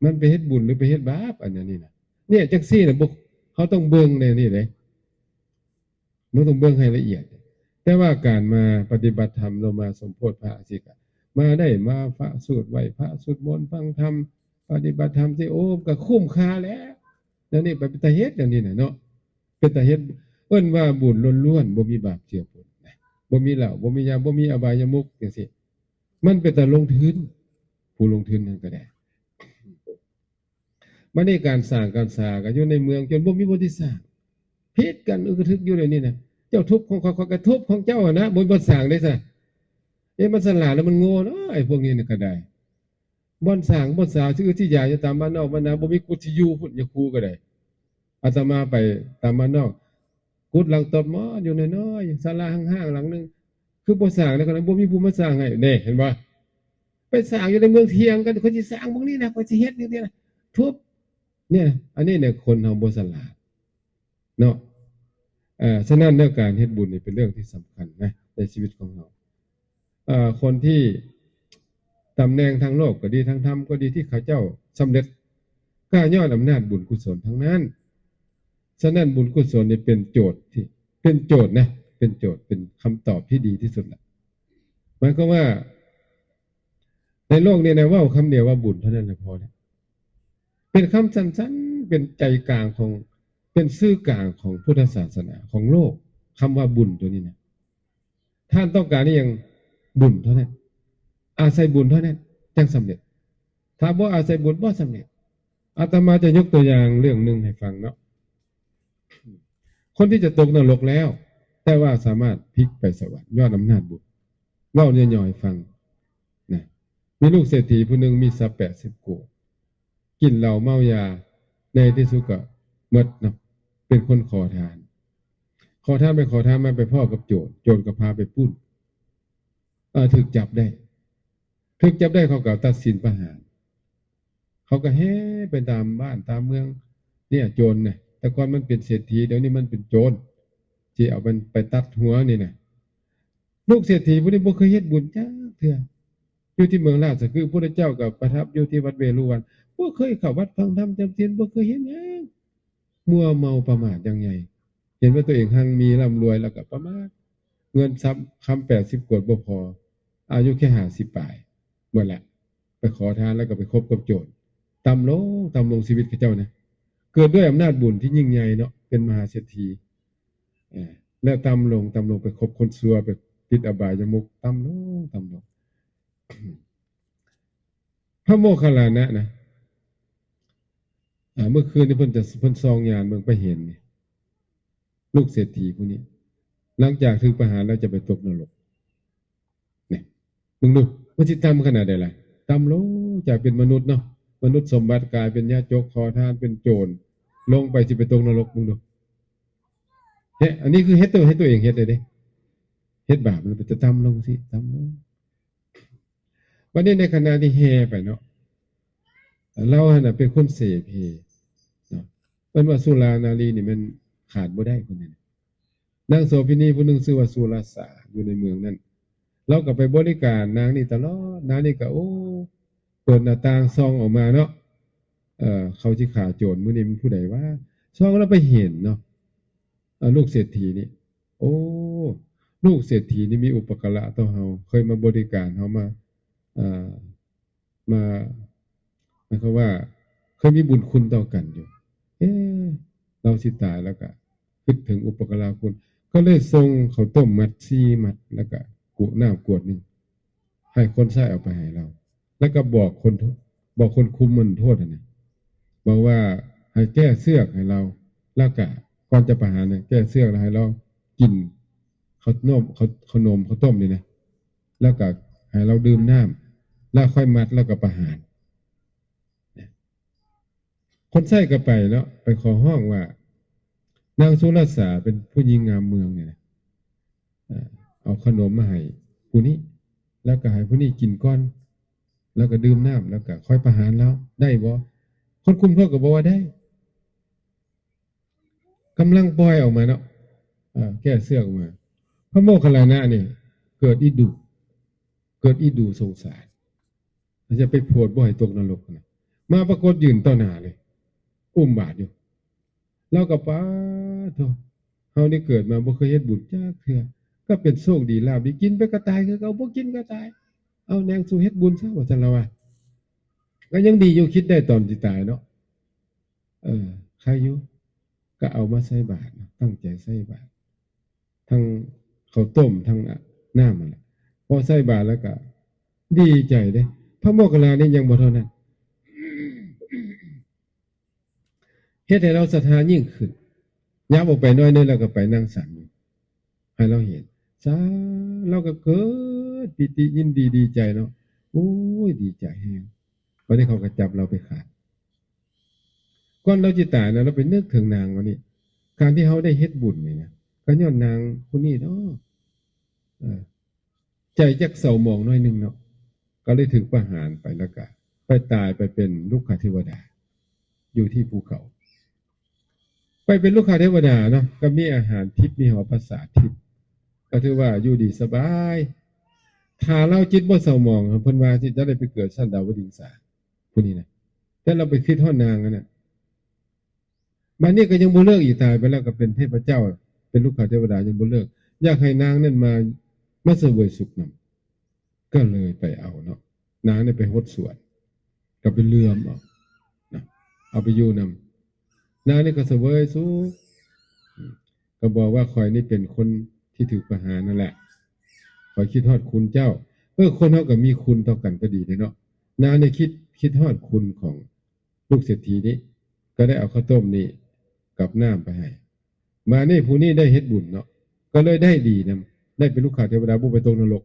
ມັນໄປເຮັດບຸນຫຼືໄປເຮັດບາບ ອັນນັ້ນນີ້ນະ. ເນຍ ຈັ່ງຊີ້ນະ ບໍ່ ເຮົາຕ້ອງເບິ່ງແນວນີ້ເດ້ ເຮົາຕ້ອງເບິ່ງໃຫ້ລະອຽດ. ແຕ່ວ່າການມາປະຕິບັດທຳ ຫຼືມາສົມໂພດພະ ຈັ່ງຊີ້ກະມາໄດ້ ມາພະສູດ ໄຫວ້ພະ ສວດມົນ ຟັງທຳ ປະຕິບັດທຳ ຊິ ໂອ້ ກໍຄຸ້ມຄ່າແລ້ວ. ແນວນີ້ໄປເປັນຕາເຮັດ ແນວນີ້ນະເນາະ ເປັນຕາເຮັດ ເອີ້ນວ່າບຸນລ້ວນໆ ບໍ່ມີບາບເຈືອປົນນະ ບໍ່ມີເຫຼົ້າ ບໍ່ມີຢາ ບໍ່ມີອະບາຍະມຸກ ຈັ່ງຊີ້ ມັນເປັນຕາລົງທຶນ ຜູ້ລົງທຶນນັ້ນກໍໄດ້. ບັດນີ້ການສ້າງການສາກໍຢູ່ໃນເມືອງ ຈົນບໍ່ມີບ່ອນທີ່ສ້າງ ຜິດກັນອຶກກະທຶກຢູ່ດຽວນີ້ນະ. ເຈົ້າທຸບຂອງຂ້ອຍ ຂ້ອຍກໍທຸບຂອງເຈົ້າຫັ້ນນະ ບໍ່ ບໍ່ສ້າງເດ້ຊະ. ເອະ ມັນສະຫຼາດແລ້ວມັນໂງ່ເນາະ ໄອ້ພວກນີ້ນະກໍໄດ້. ບ່ອນສ້າງບ່ອນສາ ຊິອຶດຊິຢາກຢູ່ຕາມບ້ານນອກບ້ານນາ ບໍ່ມີກຸດຊິຢູ່ພຸ້ນ ຢູ່ຄູກໍໄດ້. ອາດຕະມາໄປຕາມບ້ານນອກ ກຸດຫຼັງຕອບໝໍຢູ່ນ້ອຍໆ ສາລາຮ້າງໆຫຼັງໜຶ່ງ ຄືບໍ່ສ້າງແລ້ວ ກໍບໍ່ມີຜູ້ມາສ້າງໃຫ້. ແນ່ ເຫັນບໍ່? ໄປສ້າງຢູ່ໃນເມືອງ ຖຽງກັນ ຂ້ອຍຊິສ້າງໝ່ອງນີ້ນະ ຂ້ອຍຊິເຮັດຢູ່ນີ້ນະ ທຸບ. ເນຍ ອັນນີ້ແຫຼະ ຄົນເຮົາບໍ່ສະຫຼາດເນາະ. ເອີ ສະນັ້ນແລ້ວ ການເຮັດບຸນນີ້ເປັນເລື່ອງທີ່ສຳຄັນນະ ໃນຊີວິດຂອງເຮົາ. ເອີ ຄົນທີ່ຕຳແໜ່ງທາງໂລກກໍດີ ທາງທຳກໍດີ ທີ່ເຂົາເຈົ້າສຳເລັດ ກໍຍ້ອນອຳນາດບຸນກຸສົນທັງນັ້ນ. ສະນັ້ນບຸນກຸສົນນີ້ເປັນໂຈດທີ່ ເປັນໂຈດນະ ເປັນໂຈດ ເປັນຄຳຕອບທີ່ດີທີ່ສຸດລະ. ໝາຍຄວາມວ່າ ໃນໂລກນີ້ນະ ເວົ້າຄຳດຽວວ່າບຸນເທົ່ານັ້ນລະພໍແລ້ວ. ເປັນຄຳສັ້ນໆ ເປັນໃຈກາງຂອງ ເປັນສື່ກາງຂອງພຸດທະສາສະໜາ ຂອງໂລກ ຄຳວ່າບຸນໂຕນີ້ນະ. ທ່ານຕ້ອງການອີ່ຫຍັງ? ບຸນເທົ່ານັ້ນ. ອາໄສບຸນເທົ່ານັ້ນ ຈັ່ງສຳເລັດ. ຖ້າບໍ່ອາໄສບຸນ ບໍ່ສຳເລັດ. ອາດຕະມາຈະຍົກຕົວຢ່າງເລື່ອງໜຶ່ງໃຫ້ຟັງເນາະ. ຄົນທີ່ຈະຕົກນະລົກແລ້ວ ແຕ່ວ່າສາມາດພິກໄປສະຫວັນ ຍ້ອນອຳນາດບຸນ. ເວົ້າຫຍໍ້ໆໃຫ້ຟັງນະ. ມີລູກເສດຖີຜູ້ໜຶ່ງມີຊັບແປດສິບໂກດ. ກິນເຫຼົ້າເມົາຢາ ໃນທີ່ສຸດກໍໝົດເນາະ. ເປັນຄົນຂໍທານ. ຂໍທານໄປຂໍທານມາ ໄປພໍ້ກັບໂຈນ. ໂຈນກໍພາໄປປຸ້ນ. ເອີ ຖືກຈັບໄດ້. ຖືກຈັບໄດ້ ເຂົາກໍຕັດສິນປະຫານ. ເຂົາກໍແຫ່ໄປຕາມບ້ານຕາມເມືອງ. ເນຍ ໂຈນນະ. ແຕ່ກ່ອນມັນເປັນເສດຖີ, ດຽວນີ້ມັນເປັນໂຈນ. ຊິເອົາມັນໄປຕັດຫົວນີ້ນະ. ລູກເສດຖີຜູ້ນີ້ບໍ່ເຄີຍເຮັດບຸນຈັກເທື່ອ. ຢູ່ທີ່ເມືອງລາຊະຄຶ ພຸດທະເຈົ້າກໍປະທັບຢູ່ທີ່ວັດເວລຸວັນ. ບໍ່ເຄີຍເຂົ້າວັດຟັງທຳຈຳສິນ, ບໍ່ເຄີຍເຮັດຫຍັງ. ມົວເມົາປະໝາດຢ່າງໃຫຍ່. ເຫັນວ່າຕົວເອງຮັ່ງມີລ່ຳລວຍ ແລ້ວກໍປະໝາດ. ເງິນຊັບຄຳແປດສິບໂກດບໍ່ພໍ. ອາຍຸແຄ່ຫ້າສິບປາຍ. ໝົດແຫຼະ. ໄປຂໍທານ ແລ້ວກໍໄປຄົບກັບໂຈນ. ຕ່ຳລົງ, ຕ່ຳລົງ ຊີວິດເຂົາເຈົ້ານະ. ເກີດດ້ວຍອຳນາດບຸນທີ່ຍິ່ງໃຫຍ່ເນາະ, ເປັນມະຫາເສດຖີ. ເອີ ແລ້ວຕ່ຳລົງ, ຕ່ຳລົງ ໄປຄົບຄົນຊົ່ວ, ໄປຕິດອະບາຍະມຸກ, ຕ່ຳລົງ, ຕ່ຳລົງ. ພະໂມກຄັນລານະນະ, ເອີ ເມື່ອຄືນນີ້ເພິ່ນຈະ, ເພິ່ນສ່ອງຍານເບິ່ງໄປເຫັນນີ້ ລູກເສດຖີຜູ້ນີ້ ຫຼັງຈາກຖືກປະຫານແລ້ວຈະໄປຕົກນະລົກ. ນີ້ ເບິ່ງດູ ມັນຊິຕ່ຳຂະໜາດໃດລະ? ຕ່ຳລົງຈາກເປັນມະນຸດເນາະ, ມະນຸດສົມບັດ ກາຍເປັນຍາຈົກ, ຂໍທານ, ເປັນໂຈນ, ລົງໄປ ຊິໄປຕົກນະລົກ. ເບິ່ງດູ. ເຮັດ ອັນນີ້ຄືເຮັດຕົວ ເຮັດຕົວເອງເຮັດເລີຍເດ້ ເຮັດບາບມັນເປັນຕາຕ່ຳລົງຊີ້ ຕ່ຳລົງ. ບັດນີ້ໃນຂະນະທີ່ແຫ່ໄປເນາະ ລາວຫັ້ນນະເປັນຄົນເສເພເນາະ ເອີ້ນວ່າສຸລານາຣີນີ້ແມ່ນຂາດບໍ່ໄດ້ຄົນນີ້. ນາງໂສພິນີຜູ້ໜຶ່ງຊື່ວ່າສຸລະສາ ຢູ່ໃນເມືອງນັ້ນ ລາວກໍໄປບໍລິການນາງນີ້ຕະຫຼອດ. ນາງນີ້ກໍ ໂອ້ ເປີດໜ້າຕ່າງສ່ອງອອກມາເນາະ ເອີ ເຂົາຊິຂ້າໂຈນມື້ນີ້ແມ່ນຜູ້ໃດວະ? ສ່ອງແລ້ວໄປເຫັນເນາະ ເອີ ລູກເສດຖີນີ້. ໂອ້ ລູກເສດຖີນີ້ມີອຸປະກາລະຕໍ່ເຮົາ ເຄີຍມາບໍລິການເຮົາ ມາ ເອີ ມາ ໝາຍຄວາມວ່າເຄີຍມີບຸນຄຸນຕໍ່ກັນຢູ່. ເອ ລາວຊິຕາຍແລ້ວກະຄິດເຖິງອຸປະກາລະຄຸນ ກໍເລີຍສົ່ງເຂົ້າຕົ້ມມັດສີ່ມັດ ແລ້ວກະກວດນ້ຳກວດໜຶ່ງ ໃຫ້ຄົນໃຊ້ເອົາໄປໃຫ້ລາວ ແລ້ວກໍບອກຄົນ ບອກຄົນຄຸມມັນໂທດຫັ້ນນະ ບອກວ່າໃຫ້ແກ້ເຊືອກໃຫ້ລາວ ແລ້ວກະກ່ອນຈະປະຫານນະ ແກ້ເຊືອກແລ້ວໃຫ້ລາວກິນເຂົ້າໜົມ ເຂົ້າ ເຂົ້າໜົມ ເຂົ້າຕົ້ມນີ້ນະ ແລ້ວກະໃຫ້ລາວດື່ມນ້ຳ ແລ້ວຄ່ອຍມັດ ແລ້ວກະປະຫານ. ຄົນໃຊ້ກໍໄປເນາະ ໄປຂໍຮ້ອງວ່າ ນາງສຸລະສາເປັນຜູ້ຍິງງາມເມືອງນີ້ນະ ເອົາຂະໜົມມາໃຫ້ຜູ້ນີ້ ແລ້ວກໍໃຫ້ຜູ້ນີ້ກິນກ່ອນ ແລ້ວກໍດື່ມນ້ຳ ແລ້ວກໍຄ່ອຍປະຫານລາວ ໄດ້ບໍ່? ຄົນຄຸມເຂົາກໍບອກວ່າໄດ້. ກຳລັງປ່ອຍອອກມາເນາະ ເອີ ແກ້ເຊືອກອອກມາ ພະໂມກຄັນລານະນີ້ເກີດອີດູ ເກີດອີດູສົງສານ ຈະໄປໂຜດບໍ່ໃຫ້ຕົກນະລົກນະ ມາປາກົດຢືນຕໍ່ໜ້າເລີຍ ອຸ້ມບາດຢູ່. ລາວກໍ ປາໂທ ເຮົານີ້ເກີດມາບໍ່ເຄີຍເຮັດບຸນຈັກເທື່ອ ກໍເປັນໂຊກດີລາບດີ ກິນໄປກໍຕາຍຄືເກົ່າ ບໍ່ກິນກໍຕາຍ ເອົາແນງສູ່ເຮັດບຸນຊະ ວ່າຊັ້ນລາວວ່າ. ກໍຍັງດີຢູ່ ຄິດໄດ້ຕອນຊິຕາຍເນາະ ເອີ ໃຄຢູ່ ກໍເອົາມາໃສ່ບາດເນາະ ຕັ້ງໃຈໃສ່ບາດ ທັງເຂົ້າຕົ້ມ ທັງ ອະ ນ້ຳຫັ້ນແຫຼະ. ພໍໃສ່ບາດແລ້ວກໍດີໃຈເດ້. ພະໂມກຄັນລານີ້ຍັງບໍ່ເທົ່ານັ້ນ ເຮັດໃຫ້ລາວສັດທາຍິ່ງຂຶ້ນ. ຍາມອອກໄປໜ້ອຍໜຶ່ງ ແລ້ວກໍໄປນັ່ງສັນຢູ່ ໃຫ້ລາວເຫັນ ສາ ລາວກໍເກີດປີຕິຍິນດີດີໃຈເນາະ ໂອ້ຍ ດີໃຈແຮງ. ບັດນີ້ເຂົາກໍຈັບລາວໄປຂາຍ. ກ່ອນລາວຊິຕາຍນະ ລາວໄປນຶກເຖິງນາງວ່ານີ້ ການທີ່ເຮົາໄດ້ເຮັດບຸນນີ້ນະ ກໍຍ້ອນນາງຜູ້ນີ້ເນາະ ເອີ ໃຈຈັກເສົ້າໝອງໜ້ອຍໜຶ່ງເນາະ ກໍເລີຍຖືກປະຫານໄປ ແລ້ວກະໄປຕາຍໄປເປັນລຸກຂະເທວະດາ ຢູ່ທີ່ພູເຂົາ. ໄປເປັນລຸກຂະເທວະດາເນາະ ກໍມີອາຫານທິບ ມີຫໍປາສາດທິບ ກໍຖືວ່າຢູ່ດີສະບາຍ. ຖ້າລາວຈິດບໍ່ເສົ້າໝອງ ເພິ່ນວ່າຊິຈະໄດ້ໄປເກີດຊັ້ນດາວະດິງສາ ຜູ້ນີ້ນະ ແຕ່ລາວໄປຄິດຮອດນາງຫັ້ນນະ. ບາດນີ້ກໍຍັງບໍ່ເລີກອີກ ຕາຍໄປແລ້ວກໍເປັນເທບພະເຈົ້າ ເປັນລຸກຂະເທວະດາ ຍັງບໍ່ເລີກ ຢາກໃຫ້ນາງນັ້ນມາ ມາສະເຫວີຍສຸກນຳ ກໍເລີຍໄປເອົາເນາະ ນາງນີ້ໄປຫົດສວນ ກໍໄປເຫຼືອມເອົານະ ເອົາໄປຢູ່ນຳ. ນາງນີ້ກໍສະເຫວີຍສຸກ ກໍບອກວ່າ ຂ້ອຍນີ້ເປັນຄົນທີ່ຖືກປະຫານນັ້ນແຫຼະ ຂ້ອຍຄິດຮອດຄຸນເຈົ້າ. ເອີ ຄົນເຮົາກໍມີຄຸນຕໍ່ກັນກໍດີເດ້ເນາະ. ນາງນີ້ຄິດ ຄິດຮອດຄຸນຂອງ ລູກເສດຖີນີ້ ກໍໄດ້ເອົາເຂົ້າຕົ້ມນີ້ກັບນ້ຳໄປໃຫ້. ບາດນີ້ຜູ້ນີ້ໄດ້ເຮັດບຸນເນາະ ກໍເລີຍໄດ້ດີນຳ ໄດ້ເປັນລຸກຂະເທວະດາ ບໍ່ໄປຕົກນະລົກ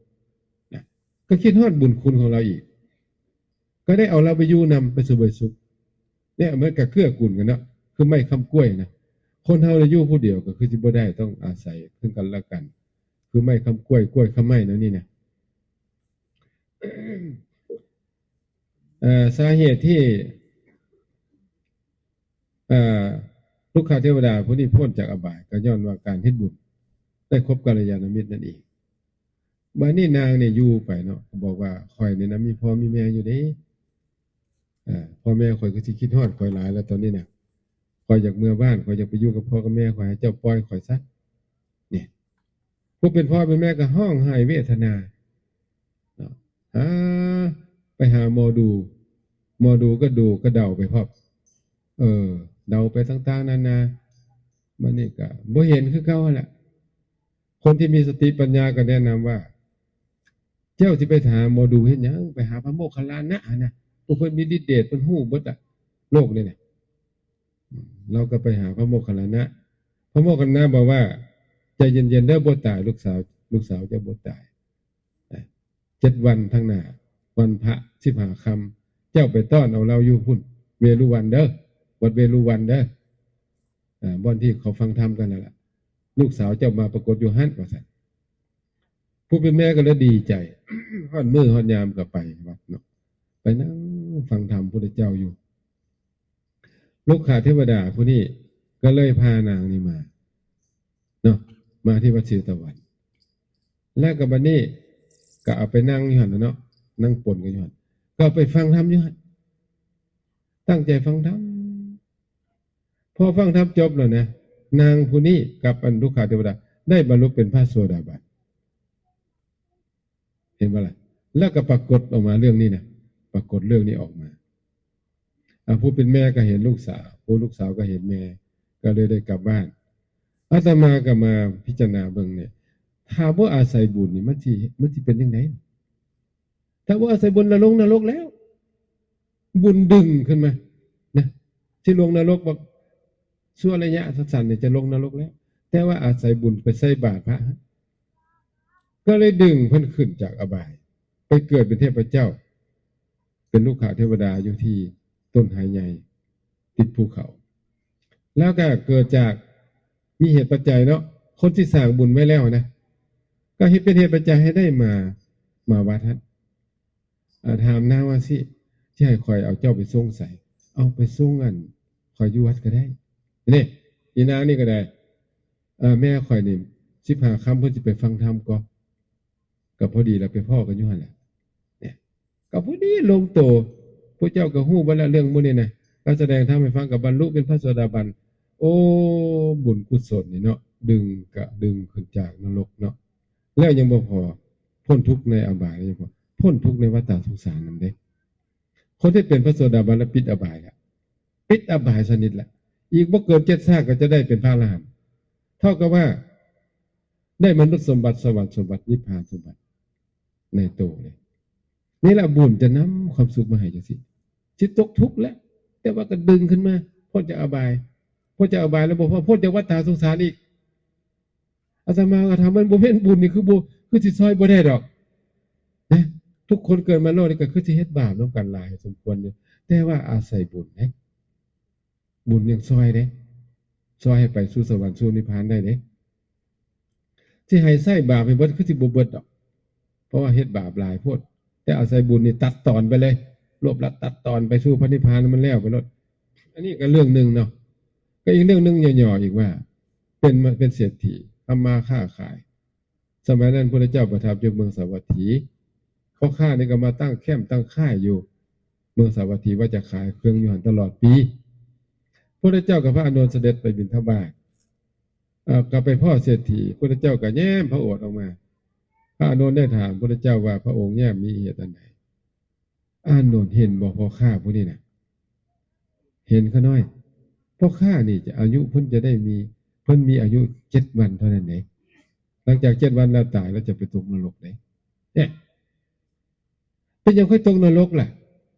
ນະ ກໍຄິດຮອດບຸນຄຸນຂອງລາວອີກ ກໍໄດ້ເອົາລາວໄປຢູ່ນຳ ໄປສະເຫວີຍສຸກ. ເນຍ ມັນກໍເກື້ອກູນກັນເນາະ ຄືໄມ້ຄ້ຳກ້ວຍນະ. ຄົນເຮົາຢູ່ຜູ້ດຽວກໍຄືຊິບໍ່ໄດ້ ຕ້ອງອາໄສເຊິ່ງກັນແລະກັນ ຄືໄມ້ຄ້ຳກ້ວຍ ກ້ວຍຄ້ຳໄມ້ແນວນີ້ນະ. ເອີ ສາເຫດທີ່ ເອີ ລຸກຂະເທວະດາຜູ້ນີ້ພົ້ນຈາກອະບາຍ ກໍຍ້ອນວ່າການເຮັດບຸນ ໄດ້ຄົບກັນລະຍານະມິດນັ້ນເອງ. ບາດນີ້ນາງນີ້ຢູ່ໄປເນາະ ກໍບອກວ່າ ຂ້ອຍນີ້ນະມີພໍ່ມີແມ່ຢູ່ເດ້ ເອີ ພໍ່ແມ່ຂ້ອຍຄືຊິຄິດຮອດຂ້ອຍຫຼາຍແລ້ວຕອນນີ້ນະ ຂ້ອຍຢາກເມືອບ້ານ ຂ້ອຍຢາກໄປຢູ່ກັບພໍ່ກັບແມ່ຂ້ອຍ ໃຫ້ເຈົ້າປ່ອຍຂ້ອຍຊະ ນີ້. ຜູ້ເປັນພໍ່ເປັນແມ່ກໍຮ້ອງໄຫ້ເວທະນາເນາະ ຫາ ໄປຫາໝໍດູ ໝໍດູກໍດູກໍເດົາໄປພ້ອມ ເອີ ເດົາໄປຕ່າງໆນານາ ບັດນີ້ກໍບໍ່ເຫັນຄືເກົ່າຫັ້ນແຫຼະ. ຄົນທີ່ມີສະຕິປັນຍາກໍແນະນຳວ່າ ເຈົ້າຊິໄປຫາໝໍດູເຮັດຫຍັງ? ໄປຫາພະໂມກຄັນລານະຫັ້ນນະ ຜູ້ເພິ່ນມີລິດເດດ ເພິ່ນຮູ້ເບິດລະ ໂລກນີ້ນະ. ລາວກໍໄປຫາພະໂມກຄັນລານະ ພະໂມກຄັນລານະບອກວ່າ ໃຈເຢັນໆເດີ ບໍ່ຕາຍ ລູກສາວ ລູກສາວເຈົ້າບໍ່ຕາຍ ເຈັດວັນທາງໜ້າ ວັນພະສິບຫ້າຄ່ຳ ເຈົ້າໄປຕ້ອນເອົາລາວຢູ່ພຸ້ນ ເວລຸວັນເດີ ວັດເວລຸວັນເດີ ບ່ອນທີ່ເຂົາຟັງທຳກັນນັ້ນລະ. ລູກສາວເຈົ້າມາປາກົດຢູ່ຫັ້ນ ວ່າຊັ້ນ. ຜູ້ເປັນແມ່ກໍເລີຍດີໃຈ ຮອດມື້ຮອດຍາມກໍໄປວັດເນາະ ໄປນັ່ງຟັງທຳພຸດທະເຈົ້າຢູ່. ລຸກຂະເທວະດາຜູ້ນີ້ກໍເລີຍພານາງນີ້ມາເນາະ ມາທີ່ວັດເຊຕະວັນ ແລ້ວກໍບັດນີ້ກໍເອົາໄປນັ່ງຢູ່ຫັ້ນແຫຼະເນາະ ນັ່ງປົນກັນຢູ່ຫັ້ນ ກໍໄປຟັງທຳຢູ່ຫັ້ນ ຕັ້ງໃຈຟັງທຳ. ພໍຟັງທຳຈົບແລ້ວນະ ນາງຜູ້ນີ້ກັບອັນລຸກຂະເທວະດາໄດ້ບັນລຸເປັນພະໂສດາບັນ ເຫັນບໍ່ລະ? ແລ້ວກໍປາກົດອອກມາເລື່ອງນີ້ນະ ປາກົດເລື່ອງນີ້ອອກມາ. ອາ ຜູ້ເປັນແມ່ກໍເຫັນລູກສາວ ຜູ້ລູກສາວກໍເຫັນແມ່ ກໍເລີຍໄດ້ກັບບ້ານ. ອາດຕະມາກໍມາພິຈາລະນາເບິ່ງນີ້ ຖ້າບໍ່ອາໄສບຸນນີ້ ມັນຊິ ມັນຊິເປັນຈັ່ງໃດ? ຖ້າບໍ່ອາໄສບຸນລະລົງນະລົກແລ້ວ ບຸນດຶງຂຶ້ນມານະ ຊິລົງນະລົກ ບາງຊົ່ວໄລຍະສັ້ນໆນີ້ຈະລົງນະລົກແລ້ວ ແຕ່ວ່າອາໄສບຸນໄປໃສ່ບາດພະ ກໍເລີຍດຶງເພິ່ນຂຶ້ນຈາກອະບາຍ ໄປເກີດເປັນເທບພະເຈົ້າ ເປັນລຸກຂະເທວະດາຢູ່ທີ່ຕົ້ນໄຮໃຫຍ່ ຕິດພູເຂົາ ແລ້ວກໍເກີດຈາກມີເຫດປັດໄຈເນາະ ຄົນທີ່ສ້າງບຸນໄວ້ແລ້ວນະ ກໍເຮັດເປັນເຫດປັດໄຈໃຫ້ໄດ້ມາ ມາວັດຫັ້ນ. ອາ ຖາມນາງວ່າຊິ ຊິໃຫ້ຂ້ອຍເອົາເຈົ້າໄປສົ່ງໃສ? ເອົາໄປສົ່ງອັນ ຂ້ອຍຢູ່ວັດກໍໄດ້. ນີ້ ອີນາງນີ້ກໍໄດ້ ເອີ ແມ່ຂ້ອຍນີ້ ສິບຫ້າຄ່ຳເພິ່ນຊິໄປຟັງທຳກໍ ກໍພໍດີລະໄປພໍ້ກັນຢູ່ຫັ້ນແຫຼະ ນີ້ ກໍພໍດີລົງໂຕ. ພວກເຈົ້າກໍຮູ້ເບິດລະເລື່ອງໝູ່ນີ້ນະ ລາວສະແດງທຳໃຫ້ຟັງ ກໍບັນລຸເປັນພະໂສດາບັນ. ໂອ້ ບຸນກຸສົນນີ້ເນາະ ດຶງ ກະດຶງຂຶ້ນຈາກນະລົກເນາະ ແລ້ວຍັງບໍ່ພໍ ພົ້ນທຸກໃນອະບາຍ ຍັງບໍ່ພໍ ພົ້ນທຸກໃນວັດຕະສົງສານນຳເດ້. ຄົນທີ່ເປັນພະໂສດາບັນລະປິດອະບາຍລະ ປິດອະບາຍສະໜິດລະ ອີກບໍ່ເກີນເຈັດຊາດກໍຈະໄດ້ເປັນພະອະລະຫັນ ເທົ່າກັບວ່າໄດ້ມະນຸດສົມບັດ ສະຫວັນສົມບັດ ນິບພານສົມບັດໃນໂຕເລີຍ. ນີ້ລະບຸນຈະນຳຄວາມສຸກມາໃຫ້ຈັ່ງຊີ້ ຊິຕົກທຸກແຫຼະ ແຕ່ວ່າກໍດຶງຂຶ້ນມາ ພົ້ນຈາກອະບາຍ ພົ້ນຈາກອະບາຍແລ້ວບໍ່ພໍ ພົ້ນຈາກວັດຕະສົງສານອີກ. ອາດຕະມາກໍຖາມ ມັນບໍ່ແມ່ນບຸນນີ້ ຄືບໍ່ ຄືຊິຊ່ອຍບໍ່ໄດ້ດອກນະ ທຸກຄົນເກີດມາໂລກນີ້ກໍຄືຊິເຮັດບາບນຳກັນຫຼາຍສົມຄວນຢູ່ ແຕ່ວ່າອາໄສບຸນເດ້ ບຸນຍັງຊ່ອຍເດ້ ຊ່ອຍໃຫ້ໄປສູ່ສະຫວັນສູ່ນິບພານໄດ້ເດ້. ຊິໃຫ້ໃຊ້ບາບໃຫ້ເບິດ ຄືຊິບໍ່ເບິດດອກ ເພາະວ່າເຮັດບາບຫຼາຍໂພດ ແຕ່ອາໄສບຸນນີ້ຕັດຕອນໄປເລີຍ ລວບລັດຕັດຕອນໄປສູ່ພະນິບພານ ມັນແລ້ວໄປໂລດ. ອັນນີ້ກໍເລື່ອງໜຶ່ງເນາະ ກໍອີກເລື່ອງໜຶ່ງຫຍໍ້ໆອີກວ່າ ເປັນ ເປັນເສດຖີ ທຳມາຄ້າຂາຍ. ສະໄໝນັ້ນພຸດທະເຈົ້າປະທັບຢູ່ເມືອງສາວັດຖີ ພໍ່ຄ້ານີ້ກໍມາຕັ້ງແຄ້ມຕັ້ງຄ້າຍຢູ່ເມືອງສາວັດຖີ ວ່າຈະຂາຍເຄື່ອງຢູ່ຫັ້ນຕະຫຼອດປີ. ພຸດທະເຈົ້າກັບພະອານົນສະເດັດໄປບິນທະບາດ ເອີ ກໍໄປພໍ້ເສດຖີ ພຸດທະເຈົ້າກໍແຍ້ມພະໂອດອອກມາ. ພະອານົນໄດ້ຖາມພຸດທະເຈົ້າວ່າ ພະອົງແຍ້ມມີເຫດອັນໃດ? ອານົນເຫັນບໍ່ພໍ່ຄ້າຜູ້ນີ້ນະ? ເຫັນຂ້ານ້ອຍ. ພໍ່ຄ້ານີ້ຈະອາຍຸເພິ່ນຈະໄດ້ມີ ເພິ່ນມີອາຍຸເຈັດວັນເທົ່ານັ້ນເດ້. ຫຼັງຈາກເຈັດວັນແລ້ວຕາຍ ແລ້ວຈະໄປຕົກນະລົກເດ້. ເອີ ເປັນຫຍັງຄ່ອຍຕົກນະລົກລະ?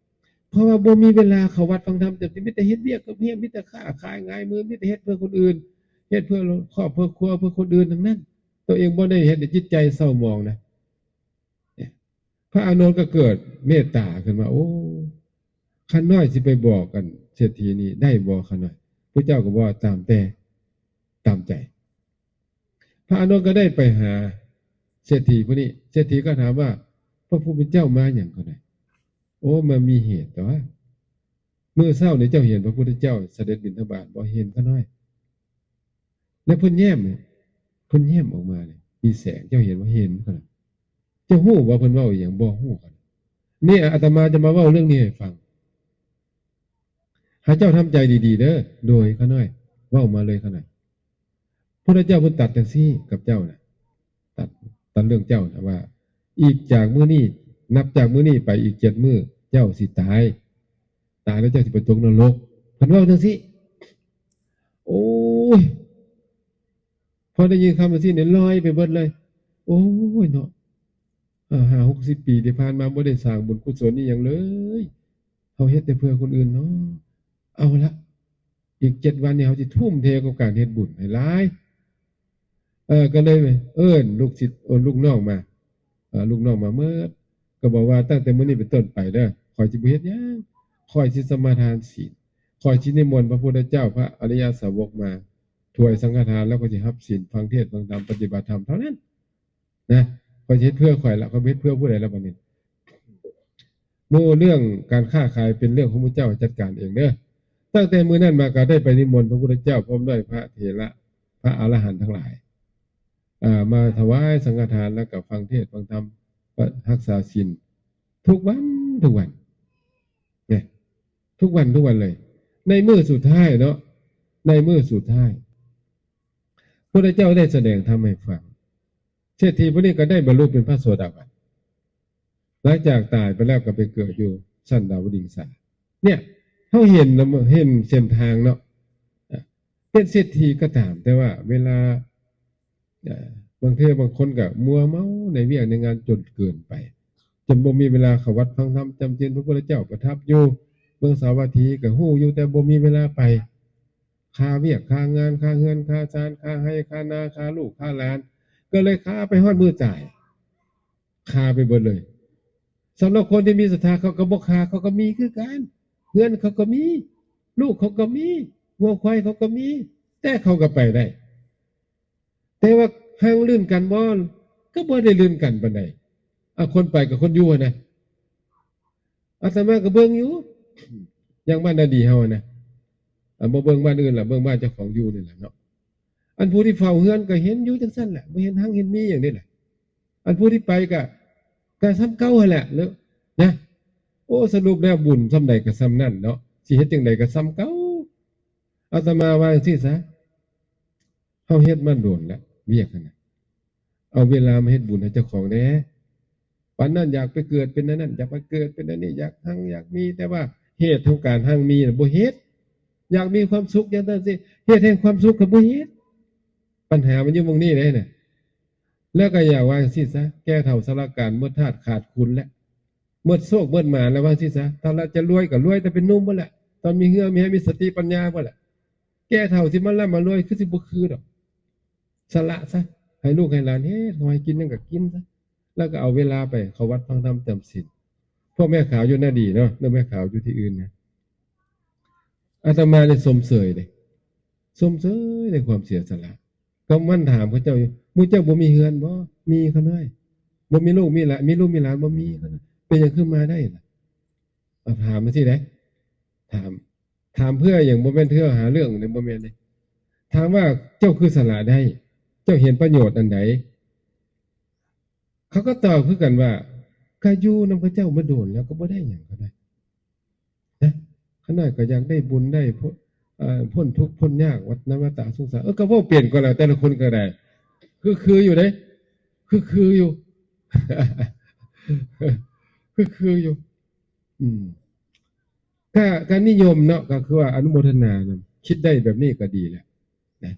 ເພາະວ່າບໍ່ມີເວລາເຂົ້າວັດຟັງທຳ ແຕ່ມີແຕ່ເຮັດວຽກກັບເມຍ ມີແຕ່ຄ້າຂາຍຫງາຍມື ມີແຕ່ເຮັດເພື່ອຄົນອື່ນ ເຮັດເພື່ອຄອບເພື່ອຄົວ ເພື່ອຄົນອື່ນທັງນັ້ນ. ຕົວເອງບໍ່ໄດ້ເຮັດໃຫ້ຈິດໃຈເສົ້າໝອງນະ. ພະອານົນກໍເກີດເມດຕາຂຶ້ນມາ ໂອ້ ຂ້ານ້ອຍຊິໄປບອກກັນເສດຖີນີ້ໄດ້ບໍ່ຂ້ານ້ອຍ? ພະເຈົ້າກໍບອກວ່າ ຕາມແຕ່ ຕາມໃຈ. ພະອານົນກໍໄດ້ໄປຫາເສດຖີຜູ້ນີ້ ເສດຖີກໍຖາມວ່າ ພະຜູ້ເປັນເຈົ້າມາຫຍັງກໍໄດ້? ໂອ້ ມາມີເຫດຕົວະ. ມື້ເຊົ້ານີ້ເຈົ້າເຫັນພະພຸດທະເຈົ້າສະເດັດບິນທະບາດບໍ່? ເຫັນຂ້ານ້ອຍ. ແລ້ວເພິ່ນແຍ້ມ ເພິ່ນແຍ້ມອອກມານີ້ ມີແສງ ເຈົ້າເຫັນບໍ່? ເຫັນ. ເຈົ້າຮູ້ບໍ່ເພິ່ນເວົ້າອີ່ຫຍັງ? ບໍ່ຮູ້. ນີ້ອາດຕະມາຈະມາເວົ້າເລື່ອງນີ້ໃຫ້ຟັງ. ໃຫ້ເຈົ້າທຳໃຈດີໆເດີ. ໂດຍ ຂ້ານ້ອຍ ເວົ້າມາເລີຍຂ້ານ້ອຍ. ພຸດທະເຈົ້າເພິ່ນຕັດຈັ່ງຊີ້ກັບເຈົ້ານະ ຕັດ ຕັດເລື່ອງເຈົ້ານະວ່າ ອີກຈາກມື້ນີ້ ນັບຈາກມື້ນີ້ໄປອີກເຈັດມື້ ເຈົ້າຊິຕາຍ. ຕາຍແລ້ວເຈົ້າຊິໄປຕົກນະລົກ. ເພິ່ນເວົ້າຈັ່ງຊີ້. ໂອ້ຍ ພໍໄດ້ຍິນຄຳຈັ່ງຊີ້ນີ້ລອຍໄປເບິດເລີຍ. ໂອ້ຍເນາະ ຫ້າຫົກສິບປີທີ່ຜ່ານມາບໍ່ໄດ້ສ້າງບຸນກຸສົນອີ່ຫຍັງເລີຍ. ເຮົາເຮັດແຕ່ເພື່ອຄົນອື່ນເນາະ. ເອົາລະ ອີກເຈັດວັນນີ້ເຮົາຊິທຸ່ມເທກັບການເຮັດບຸນໃຫ້ຫຼາຍ. ເອີ ກໍເລີຍເອີ້ນລູກສິດ ເອີ້ນລູກນ້ອງມາ. ເອີ ລູກນ້ອງມາເໝິດ ກໍບອກວ່າ ຕັ້ງແຕ່ມື້ນີ້ເປັນຕົ້ນໄປເດີ ຂ້ອຍຊິບໍ່ເຮັດຫຍັງ. ຂ້ອຍຊິສະມາທານສີນ. ຂ້ອຍຊິນິມົນພະພຸດທະເຈົ້າ ພະອະລິຍະສາວົກມາ ຖວາຍສັງຄະທານ ແລ້ວຂ້ອຍຊິຮັບສິນ ຟັງເທດ ຟັງທຳ ປະຕິບັດທຳເທົ່ານັ້ນນະ. ຂ້ອຍຊິເຮັດເພື່ອຂ້ອຍລະ ຂ້ອຍບໍ່ເຮັດເພື່ອຜູ້ໃດລະບັດນີ້. ໝູ່ເລື່ອງການຄ້າຂາຍເປັນເລື່ອງຂອງໝູ່ເຈົ້າ ຈັດການເອງເດີ. ຕັ້ງແຕ່ມື້ນັ້ນມາກໍໄດ້ໄປນິມົນພະພຸດທະເຈົ້າ ພ້ອມດ້ວຍພະເຖລະ ພະອະລະຫັນທັງຫຼາຍ ເອີ ມາຖວາຍສັງຄະທານ ແລ້ວກໍຟັງເທດ ຟັງທຳ ຮັກສາສິນ ທຸກວັນ ທຸກວັນ ເນາະ ທຸກວັນ ທຸກວັນເລີຍ. ໃນມື້ສຸດທ້າຍເນາະ ໃນມື້ສຸດທ້າຍ ພະພຸດທະເຈົ້າໄດ້ສະແດງທຳໃຫ້ຟັງ. ເສດຖີຜູ້ນີ້ກໍໄດ້ບັນລຸເປັນພະໂສດາບັນ. ຫຼັງຈາກຕາຍໄປແລ້ວກໍໄປເກີດຢູ່ຊັ້ນດາວະດິງສາ. ເນຍ ເຮົາເຫັນ ເຫັນເສັ້ນທາງເນາະ ເປັນເສດຖີກໍຕາມ ແຕ່ວ່າເວລາ ເອີ ບາງເທື່ອບາງຄົນກໍມົວເມົາໃນວຽກໃນງານຈົນເກີນໄປ ຈົນບໍ່ມີເວລາເຂົ້າວັດຟັງທຳຈຳສິນ. ພະພຸດທະເຈົ້າປະທັບຢູ່ເມືອງສາວັດຖີ ກໍຮູ້ຢູ່ ແຕ່ບໍ່ມີເວລາໄປ. ຄາວຽກຄາງານ ຄາເຮືອນ ຄາຊານ ຄາໄຮ່ ຄານາ ຄາລູກ ຄາຫຼານ ກໍເລີຍຄາໄປຮອດມື້ຕາຍ ຄາໄປເບິດເລີຍ. ສຳລັບຄົນທີ່ມີສັດທາ ເຂົາກໍບໍ່ຄາ ເຂົາກໍມີຄືກັນ ເຮືອນເຂົາກໍມີ ລູກເຂົາກໍມີ ງົວຄວາຍເຂົາກໍມີ ແຕ່ເຂົາກໍໄປໄດ້. ແຕ່ວ່າຮັ່ງລື່ນກັນບໍ່? ກໍບໍ່ໄດ້ລື່ນກັນປານໃດ. ອາ ຄົນໄປກັບຄົນຢູ່ຫັ້ນນະ ອາດຕະມາກໍເບິ່ງຢູ່ ຢ່າງບ້ານນາດີເຮົານະ ອາ ບໍ່ເບິ່ງບ້ານອື່ນລະ ເບິ່ງບ້ານເຈົ້າຂອງຢູ່ນີ້ແຫຼະເນາະ. ອັນຜູ້ທີ່ເຝົ້າເຮືອນກໍເຫັນຢູ່ຈັ່ງຊັ້ນແຫຼະ ບໍ່ເຫັນຮັ່ງເຫັນມີຫຍັງເດລະ. ອັນຜູ້ທີ່ໄປກໍ ກໍສ່ຳເກົ່າຫັ້ນແຫຼະເນາະ ນະ. ໂອ້ ສະຫຼຸບແລ້ວບຸນສ່ຳໃດກໍສ່ຳນັ້ນເນາະ ຊິເຮັດຈັ່ງໃດກໍສ່ຳເກົ່າ. ອາດຕະມາວ່າຈັ່ງຊີ້ຊະ ເຮົາເຮັດມາດົນແລ້ວ ວຽກຫັ້ນນະ ເອົາເວລາມາເຮັດບຸນໃຫ້ເຈົ້າຂອງແດ່. ປານນັ້ນຢາກໄປເກີດເປັນອັນນັ້ນ ຢາກໄປເກີດເປັນອັນນີ້ ຢາກຮັ່ງຢາກມີ ແຕ່ວ່າເຫດຂອງການຮັ່ງມີນະບໍ່ເຮັດ. ຢາກມີຄວາມສຸກຢ່າງນັ້ນຊິ ເຫດແຫ່ງຄວາມສຸກກໍບໍ່ເຮັດ. ບັນຫາມັນຢູ່ໝ່ອງນີ້ເດ້ນະ. ແລ້ວກໍຢາກວ່າຈັ່ງຊີ້ຊະ ແກ່ເຖົ້າຊະລາການ ໝົດທາດຂາດຄຸນແລ້ວ ໝົດໂຊກໝົດໝານແລ້ວ ວ່າຊີ້ຊະ. ຖ້າລະຈະລວຍກໍລວຍແຕ່ເປັນໜຸ່ມພຸ້ນແຫຼະ ຕອນມີເຫື່ອມີແຮງ ມີສະຕິປັນຍາພຸ້ນແຫຼະ. ແກ່ເຖົ້າຊິມາລ່ຳມາລວຍ ຄືຊິບໍ່ຄືດອກ. ສະຫຼະຊະ ໃຫ້ລູກໃຫ້ຫຼານເຮັດ ເຂົາໃຫ້ກິນຫຍັງກໍກິນຊະ ແລ້ວກໍເອົາເວລາໄປເຂົ້າວັດຟັງທຳຈຳສິນ. ພວກແມ່ຂາວຢູ່ນາດີເນາະ ຫຼືແມ່ຂາວຢູ່ທີ່ອື່ນນະ ອາດຕະມານີ້ຊົມເຊີຍເດ້ ຊົມເຊີຍໃນຄວາມເສຍສະຫຼະ. ກໍມັນຖາມເຂົາເຈົ້າຢູ່ ໝູ່ເຈົ້າບໍ່ມີເຮືອນບໍ່? ມີ ຂ້ານ້ອຍ. ບໍ່ມີລູກມີຫຼານ ມີລູກມີຫຼານບໍ່? ມີ ຂ້ານ້ອຍ. ເປັນຫຍັງຄືມາໄດ້ລະ? ເອົາ ຖາມຈັ່ງຊີ້ເດ້ ຖາມ ຖາມເພື່ອຫຍັງ? ບໍ່ແມ່ນເພື່ອຫາເລື່ອງເດ້ ບໍ່ແມ່ນເດ້. ຖາມວ່າເຈົ້າຄືສະຫຼະໄດ້ ເຈົ້າເຫັນປະໂຫຍດອັນໃດ? ເຂົາກໍຕອບຄືກັນວ່າ ກໍຢູ່ນຳເຂົາເຈົ້າມາດົນແລ້ວ ກໍບໍ່ໄດ້ຫຍັງ ຂ້ານ້ອຍ. ນະ ຂ້ານ້ອຍກໍຢາກໄດ້ບຸນໄດ້ພົ ເອີ ພົ້ນທຸກພົ້ນຍາກວັດ ໃນວັດຕະສົງສານ. ເອີ ກໍເວົ້າເປັນກໍແລ້ວ ແຕ່ລະຄົນກໍໄດ້ ຄື ຄືຢູ່ເດ້ ຄື ຄືຢູ່ ຄື ຄືຢູ່. ອືມ ກໍ ກໍນິຍົມເນາະ ກໍຄືວ່າອະນຸໂມທະນານຳ ຄິດໄດ້ແບບນີ້ກໍດີແລ້ວນະ.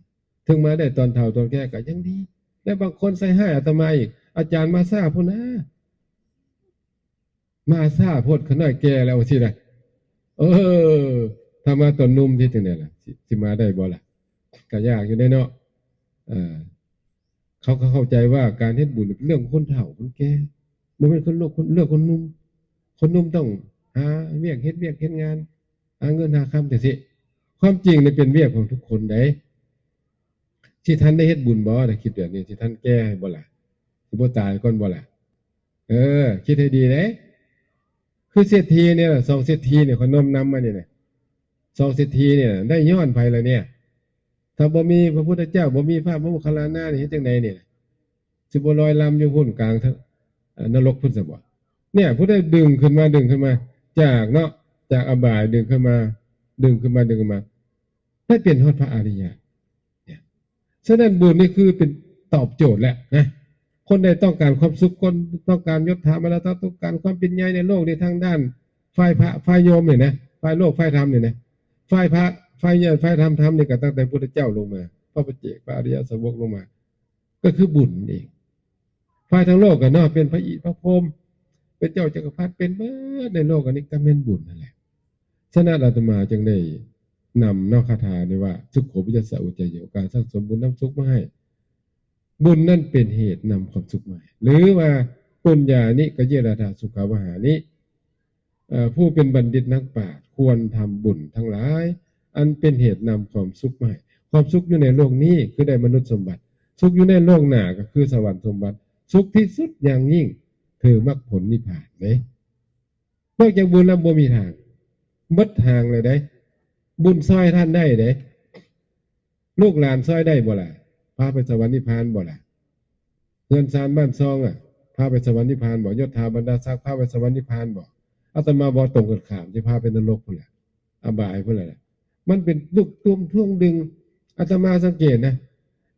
ເຖິງມາໄດ້ຕອນເຖົ້າຕອນແກ່ກໍຍັງດີ. ແລະ ບາງຄົນໃສ່ຮ້າຍອາດຕະມາອີກ ອາຈານມາຊ້າພຸ້ນນາ ມາຊ້າໂພດ ຂ້ານ້ອຍແກ່ແລ້ວ ວ່າຊີ້ນະ. ເອີ ຖ້າມາຕອນໜຸ່ມຊິເຮັດຈັ່ງໃດລະ? ຊິ ຊິມາໄດ້ບໍ່ລະ? ກໍຍາກຢູ່ເດ້ເນາະ. ເອີ ເຂົາກໍເຂົ້າໃຈວ່າການເຮັດບຸນເປັນເລື່ອງຂອງຄົນເຖົ້າຄົນແກ່ ບໍ່ແມ່ນຄົນ ຄົນ ເລື່ອງຄົນໜຸ່ມ. ຄົນໜຸ່ມຕ້ອງຫາວຽກ ເຮັດວຽກເຮັດງານ ຫາເງິນຫາຄຳຈັ່ງຊີ້. ຄວາມຈິງນີ້ເປັນວຽກຂອງທຸກຄົນໃດ໋. ຊິທັນໄດ້ເຮັດບຸນບໍ່? ໄດ້ຄິດແບບນີ້ ຊິທັນແກ່ໃຫ້ບໍ່ລະ? ຊິບໍ່ຕາຍກ່ອນບໍ່ລະ? ເອີ ຄິດໃຫ້ດີເດ້. ຄືເສດຖີນີ້ລະ ສອງເສດຖີນີ້ ຂ້ອຍນ້ອມນຳມານີ້ນະ ສອງເສດຖີນີ້ນະ ໄດ້ຍ້ອນໃຜລະເນຍ? ຖ້າບໍ່ມີພະພຸດທະເຈົ້າ ບໍ່ມີພະໂມກຄັນລານານີ້ ເຮັດຈັ່ງໃດນີ້? ຊິບໍ່ລອຍລຳຢູ່ພຸ້ນກາງ ເອີ ນະລົກພຸ້ນຊະບໍ່? ເນຍ ຜູ້ໃດດຶງຂຶ້ນມາ ດຶງຂຶ້ນມາຈາກເນາະ ຈາກອະບາຍ ດຶງຂຶ້ນມາ ດຶງຂຶ້ນມາ ດຶງຂຶ້ນມາ ໄດ້ເປັນຮອດພະອະລິຍະ. ສະນັ້ນບຸນນີ້ຄືເປັນຕອບໂຈດແລ້ວນະ. ຄົນໃດຕ້ອງການຄວາມສຸກ ຄົນຕ້ອງການຍົດຖາມານະຕະ ຕ້ອງການຄວາມເປັນໃຫຍ່ໃນໂລກນີ້ ທາງດ້ານຝ່າຍພະ ຝ່າຍໂຍມນີ້ນະ ຝ່າຍໂລກ ຝ່າຍທຳນີ້ນະ ຝ່າຍພະ ຝ່າຍໃຫຍ່ ຝ່າຍທຳ ທຳນີ້ກໍຕັ້ງແຕ່ພຸດທະເຈົ້າລົງມາ ພະປັດເຈກ ພະອະລິຍະສາວົກລົງມາ ກໍຄືບຸນເອງ. ຝ່າຍທາງໂລກກໍເນາະ ເປັນພະອິນພະພົມ ເປັນເຈົ້າຈັກກະພັດ ເປັນເບິດໃນໂລກອັນນີ້ ກໍແມ່ນບຸນນັ້ນແຫຼະ. ສະນັ້ນອາດຕະມາຈຶ່ງໄດ້ນຳເນາະ ຄາຖານີ້ວ່າ ສຸໂຂ ປະຍັດສະ ອຸດຈະໂຍ ການສັ່ງສົມບຸນນຳສຸກມາໃຫ້. ບຸນນັ້ນເປັນເຫດນຳຄວາມສຸກມາໃຫ້ ຫຼືວ່າ ປຸນຍານິ ກະເຍລະທາ ສຸຂາວະຫານິ. ເອີ ຜູ້ເປັນບັນດິດນັກປາດ ຄວນທຳບຸນທັງຫຼາຍ ອັນເປັນເຫດນຳຄວາມສຸກມາໃຫ້. ຄວາມສຸກຢູ່ໃນໂລກນີ້ຄືໄດ້ມະນຸດສົມບັດ, ສຸກຢູ່ໃນໂລກໜ້າກໍຄືສະຫວັນສົມບັດ, ສຸກທີ່ສຸດຢ່າງຍິ່ງຄືມັກຜົນນິບພານເດ້. ນອກຈາກບຸນແລ້ວບໍ່ມີທາງ, ເບິດທາງເລີຍເດ້. ບຸນຊ່ອຍທ່ານໄດ້ເດ້. ລູກຫຼານຊ່ອຍໄດ້ບໍ່ລະ? ພາໄປສະຫວັນນິບພານບໍ່ລະ? ເຮືອນຊານບ້ານຊ່ອງອະ ພາໄປສະຫວັນນິບພານບໍ່? ຍົດຖາບັນດາສັກພາໄປສະຫວັນນິບພານບໍ່? ອາດຕະມາບອກຕົງກັນຂ້າມ, ຈະພາໄປນະລົກພຸ້ນແຫຼະ, ອະບາຍພຸ້ນແຫຼະ. ມັນເປັນລູກຕົວຖ່ວງດຶງ. ອາດຕະມາສັງເກດນະ,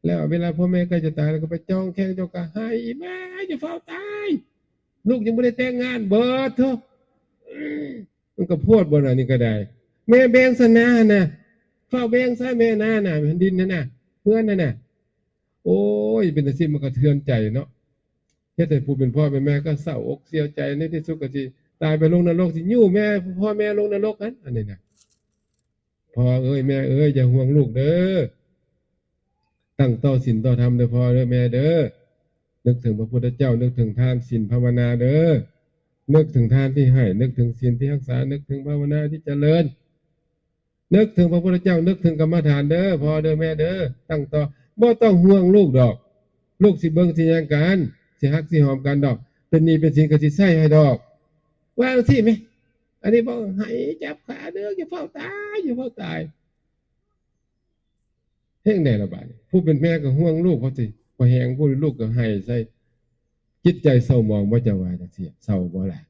ແລ້ວເວລາພໍ່ແມ່ໃກ້ຈະຕາຍ ແລ້ວກໍໄປຈ້ອງແຂ້ງເຈົ້າກໍໄຫ້, ແມ່ ຢ່າຟ້າວຕາຍ, ລູກຍັງບໍ່ໄດ້ແຕ່ງງານ. ເບີດໂທ ມັນກໍໂພດບໍ່ລະ ນີ້ກໍໄດ້. ແມ່ແບ່ງຊະນານະ, ຟ້າວແບ່ງຊະແມ່ນານະ, ແຜ່ນດິນນັ້ນນະ, ເຮືອນນັ້ນນະ. ໂອ້ຍ ເປັນຕາຊິ ມັນກະເທືອນໃຈເນາະ, ເຮັດໃຫ້ຜູ້ເປັນພໍ່ເປັນແມ່ກໍເສົ້າອົກເສຍໃຈ, ໃນທີ່ສຸດກໍຊິຕາຍໄປລົງນະລົກ, ຊິຍູ້ແມ່ ພໍ່ແມ່ລົງນະລົກຫັ້ນ. ອັນນີ້ນະ ພໍ່ເອີຍ ແມ່ເອີຍ ຢ່າຫ່ວງລູກເດີ, ຕັ້ງຕໍ່ສິນຕໍ່ທຳເດີພໍ່ເດີແມ່ເດີ. ນຶກເຖິງພະພຸດທະເຈົ້າ, ນຶກເຖິງທານ, ສິນ, ພາວະນາເດີ. ນຶກເຖິງທານທີ່ໃຫ້, ນຶກເຖິງສິນທີ່ຮັກສາ, ນຶກເຖິງພາວະນາທີ່ຈະເລີນ. ນຶກເຖິງພະພຸດທະເຈົ້າ, ນຶກເຖິງກຳມະຖານເດີ ພໍ່ເດີແມ່ເດີ. ຕັ້ງຕໍ່, ບໍ່ຕ້ອງຫ່ວງລູກດອກ, ລູກຊິເບິ່ງຊິຫຍັງກັນ, ຊິຮັກຊິຫອມກັນດອກ, ເປັນໜີ້ເປັນສິນກໍຊິໃຊ້ໃຫ້ດອກ. ວ່າຈັ່ງຊີ້ແມະ. ອັນນີ້ບອກໃຫ້ຈັບຂາເດີ, ຢ່າຟ້າວຕາຍ, ຢ່າຟ້າວຕາຍ. ເຮັດຈັ່ງໃດລະບາດນີ້? ຜູ້ເປັນແມ່ກໍຫ່ວງລູກເຂົາຕິ, ພໍແຮງຜູ້ລູກກໍໄຫ້ໃສ່, ຈິດໃຈເສົ້າໝອງບໍ່? ເຈົ້າວ່າຈັ່ງຊີ້ ເສົ້າບໍ່ລະ?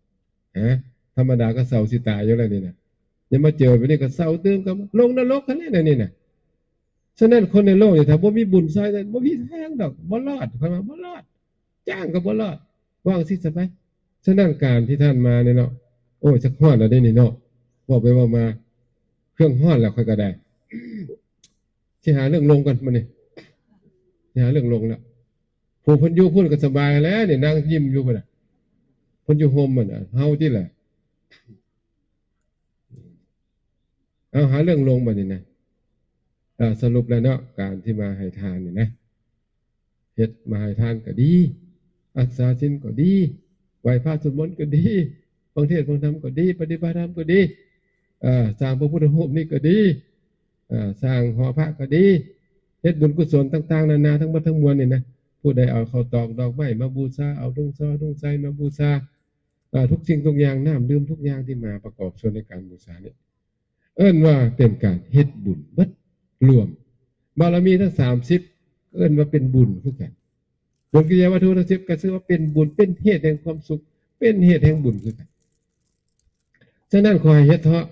ຮະ? ທຳມະດາກໍເສົ້າຊິຕາຍຢູ່ແລ້ວນີ້ນະ, ຍັງມາເຈີແບບນີ້ກໍເສົ້າຕື່ມ, ກໍລົງນະລົກຫັ້ນແຫຼະນີ້ນະ. ສະນັ້ນ ຄົນໃນໂລກນີ້ ຖ້າບໍ່ມີບຸນຊ່ອຍນັ້ນ ບໍ່ມີທາງດອກ, ບໍ່ລອດ, ຂ້ອຍວ່າບໍ່ລອດ, ຈ້າງກໍບໍ່ລອດ. ເວົ້າຈັ່ງຊີ້ຊະໄປ. ສະນັ້ນ ການທີ່ທ່ານມານີ້ເນາະ, ໂອ້ຍ ຈັກຮອດແລ້ວເດ້ນີ້ເນາະ, ເວົ້າໄປເວົ້າມາ ເຄື່ອງຮອດແລ້ວ ຂ້ອຍກໍໄດ້. ຊິຫາເລື່ອງລົງກ່ອນມື້ນີ້, ຊິຫາເລື່ອງລົງແລ້ວ. ຜູ້ເພິ່ນຢູ່ພຸ້ນກໍສະບາຍແລ້ວນີ້, ນັ່ງຍິ້ມຢູ່ພຸ້ນນະ, ເພິ່ນຢູ່ຮົ່ມມັນນະ, ເຮົາຕິລະ. ເອົາ ຫາເລື່ອງລົງບັດນີ້ນະ. ເອີ ສະຫຼຸບແລ້ວເນາະ, ການທີ່ມາໃຫ້ທານນີ້ນະ, ເຮັດມະຫາທານກໍດີ, ຮັກສາສິນກໍດີ, ໄຫວ້ພະສວດມົນກໍດີ, ຟັງເທດຟັງທຳກໍດີ, ປະຕິບັດທຳກໍດີ, ເອີ ສ້າງພະພຸດທະຮູບນີ້ກໍດີ, ເອີ ສ້າງຫໍພະກໍດີ, ເຮັດບຸນກຸສົນຕ່າງໆນານາທັງໝົດທັງມວນນີ້ນະ, ຜູ້ໃດເອົາເຂົ້າຕອກດອກໄມ້ມາບູຊາ, ເອົາທຸງຊໍທຸງໄຊມາບູຊາ, ເອີ ທຸກສິ່ງທຸກຢ່າງ, ນ້ຳດື່ມທຸກຢ່າງທີ່ມາປະກອບສ່ວນໃນການບູຊານີ້ ເອີ້ນວ່າເປັນການເຮັດບຸນເບິດລວມ. ບາລະມີທັງສາມສິບ ເອີ້ນວ່າເປັນບຸນຄືກັນ. ບຸນກິລິຍາວັດຖຸທັງສິບ ກໍຊື່ວ່າເປັນບຸນ, ເປັນເຫດແຫ່ງຄວາມສຸກ, ເປັນເຫດແຫ່ງບຸນຄືກັນ. ສະນັ້ນ ຂໍໃຫ້ເຮັດເຖາະ,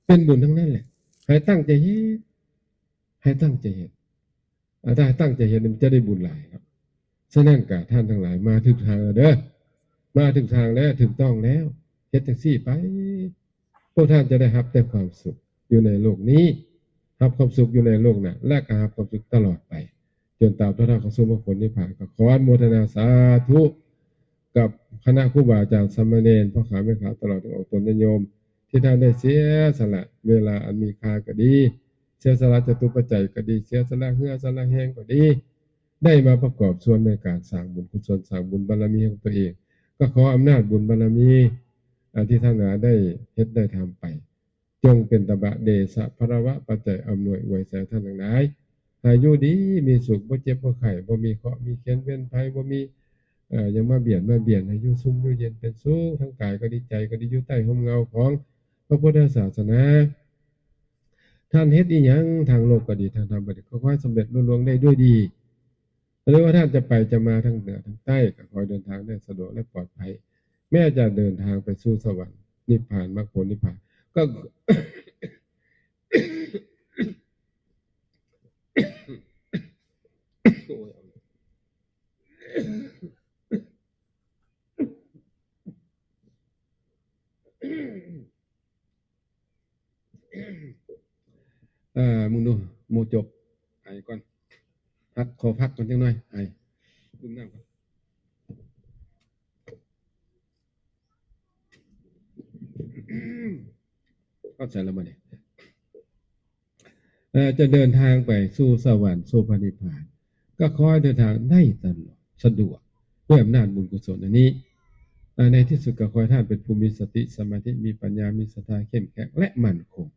ເປັນບຸນທັງນັ້ນແຫຼະ. ໃຫ້ຕັ້ງໃຈເຮັດ, ໃຫ້ຕັ້ງໃຈເຮັດ. ອາ ຖ້າຕັ້ງໃຈເຮັດ ມັນຈະໄດ້ບຸນຫຼາຍເນາະ. ສະນັ້ນກະທ່ານທັງຫຼາຍມາຖືກທາງແລ້ວເດີ, ມາຖືກທາງແລ້ວ, ຖືກຕ້ອງແລ້ວ, ເຮັດຈັ່ງຊີ້ໄປ. ພວກທ່ານຈະໄດ້ຮັບແຕ່ຄວາມສຸກຢູ່ໃນໂລກນີ້, ຮັບຄວາມສຸກຢູ່ໃນໂລກໜ້າ, ແລະ ກໍຮັບຄວາມສຸກຕະຫຼອດໄປ, ຈົນຕາບເທົ່າເຂົ້າສູ່ມາຜົນນິບພານ. ກໍຂໍອະນຸໂມທະນາສາທຸກັບຄະນະຄູບາອາຈານ, ສາມະເນນ, ພໍ່ຂາວແມ່ຂາວ, ຕະຫຼອດເຖິງອອກຕົນຍາດໂຍມ ທີ່ທ່ານໄດ້ເສຍສະຫຼະເວລາອັນມີຄ່າກໍດີ, ເສຍສະຫຼະຈະຕຸປັດໄຈກໍດີ, ເສຍສະຫຼະເຫື່ອສະຫຼະແຮງກໍດີ, ໄດ້ມາປະກອບສ່ວນໃນການສ້າງບຸນກຸສົນ, ສ້າງບຸນບາລະມີຂອງຕົວເອງ. ກໍຂໍອຳນາດບຸນບາລະມີ ອາ ທີ່ທ່ານໄດ້ເຮັດໄດ້ທຳໄປ, ຈົ່ງເປັນຕະບະເດຊະພາລະວະປັດໄຈອຳນວຍອວຍໄຊທ່ານທັງຫຼາຍ, ໃຫ້ຢູ່ດີມີສຸກ, ບໍ່ເຈັບບໍ່ໄຂ້, ບໍ່ມີເຄາະມີເຂັນເວນໄພ, ບໍ່ມີ ເອີ ຢ່າມາບຽດມາບຽນ, ໃຫ້ຢູ່ຊຸ່ມຢູ່ເຢັນເປັນສຸກ, ທັງກາຍກໍດີ, ໃຈກໍດີ, ຢູ່ໃຕ້ຮົ່ມເງົາຂອງພະພຸດທະສາສະໜາ. ທ່ານເຮັດອີ່ຫຍັງທາງໂລກກໍດີ, ທາງທຳກໍດີ, ກໍຂໍໃຫ້ສຳເລັດລຸລ່ວງໄດ້ດ້ວຍດີ. ຫຼືວ່າທ່ານຈະໄປຈະມາທາງເໜືອທາງໃຕ້, ກໍຂໍໃຫ້ເດີນທາງໄດ້ສະດວກ ແລະ ປອດໄພ, ແມ້ຈະເດີນທາງໄປສູ່ສະຫວັນ, ນິບພານ, ມັກຜົນນິບພານ, ກໍ ເອີ ມຶງດູ ໝູ່ຈົບ ໄອກ່ອນ, ພັກ ຂໍພັກກ່ອນຈັກໜ່ອຍ, ໄອ ດື່ມນ້ຳກ່ອນ. ເຂົ້າໃຈແລ້ວບໍ່ນີ້? ເອີ ຈະເດີນທາງໄປສູ່ສະຫວັນ, ສູ່ພະນິບພານ, ກໍຂໍໃຫ້ເດີນທາງໄດ້ຕະຫຼອດ, ສະດວກ, ດ້ວຍອຳນາດບຸນກຸສົນອັນນີ້. ເອີ ໃນທີ່ສຸດກໍຂໍໃຫ້ທ່ານເປັນຜູ້ມີສະຕິສະມາທິ, ມີປັນຍາ, ມີສັດທາເຂັ້ມແຂງ ແລະ ໝັ້ນຄົງ.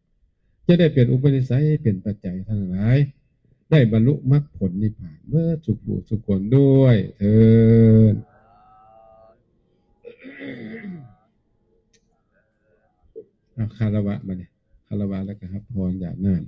ຈະໄດ້ເປັນອຸປະນິໄສ ເປັນປັດໄຈ ໃຫ້ທ່ານທັງຫຼາຍ ໄດ້ບັນລຸມັກຜົນນິບພານ ເໝິດທຸກຜູ້ທຸກຄົນດ້ວຍເທີ້ນ. ເອົາ ຄາລະວະ ບາດນີ້ ຄາລະວະ ແລ້ວກໍຮັບພອນຢາດນ້ຳ.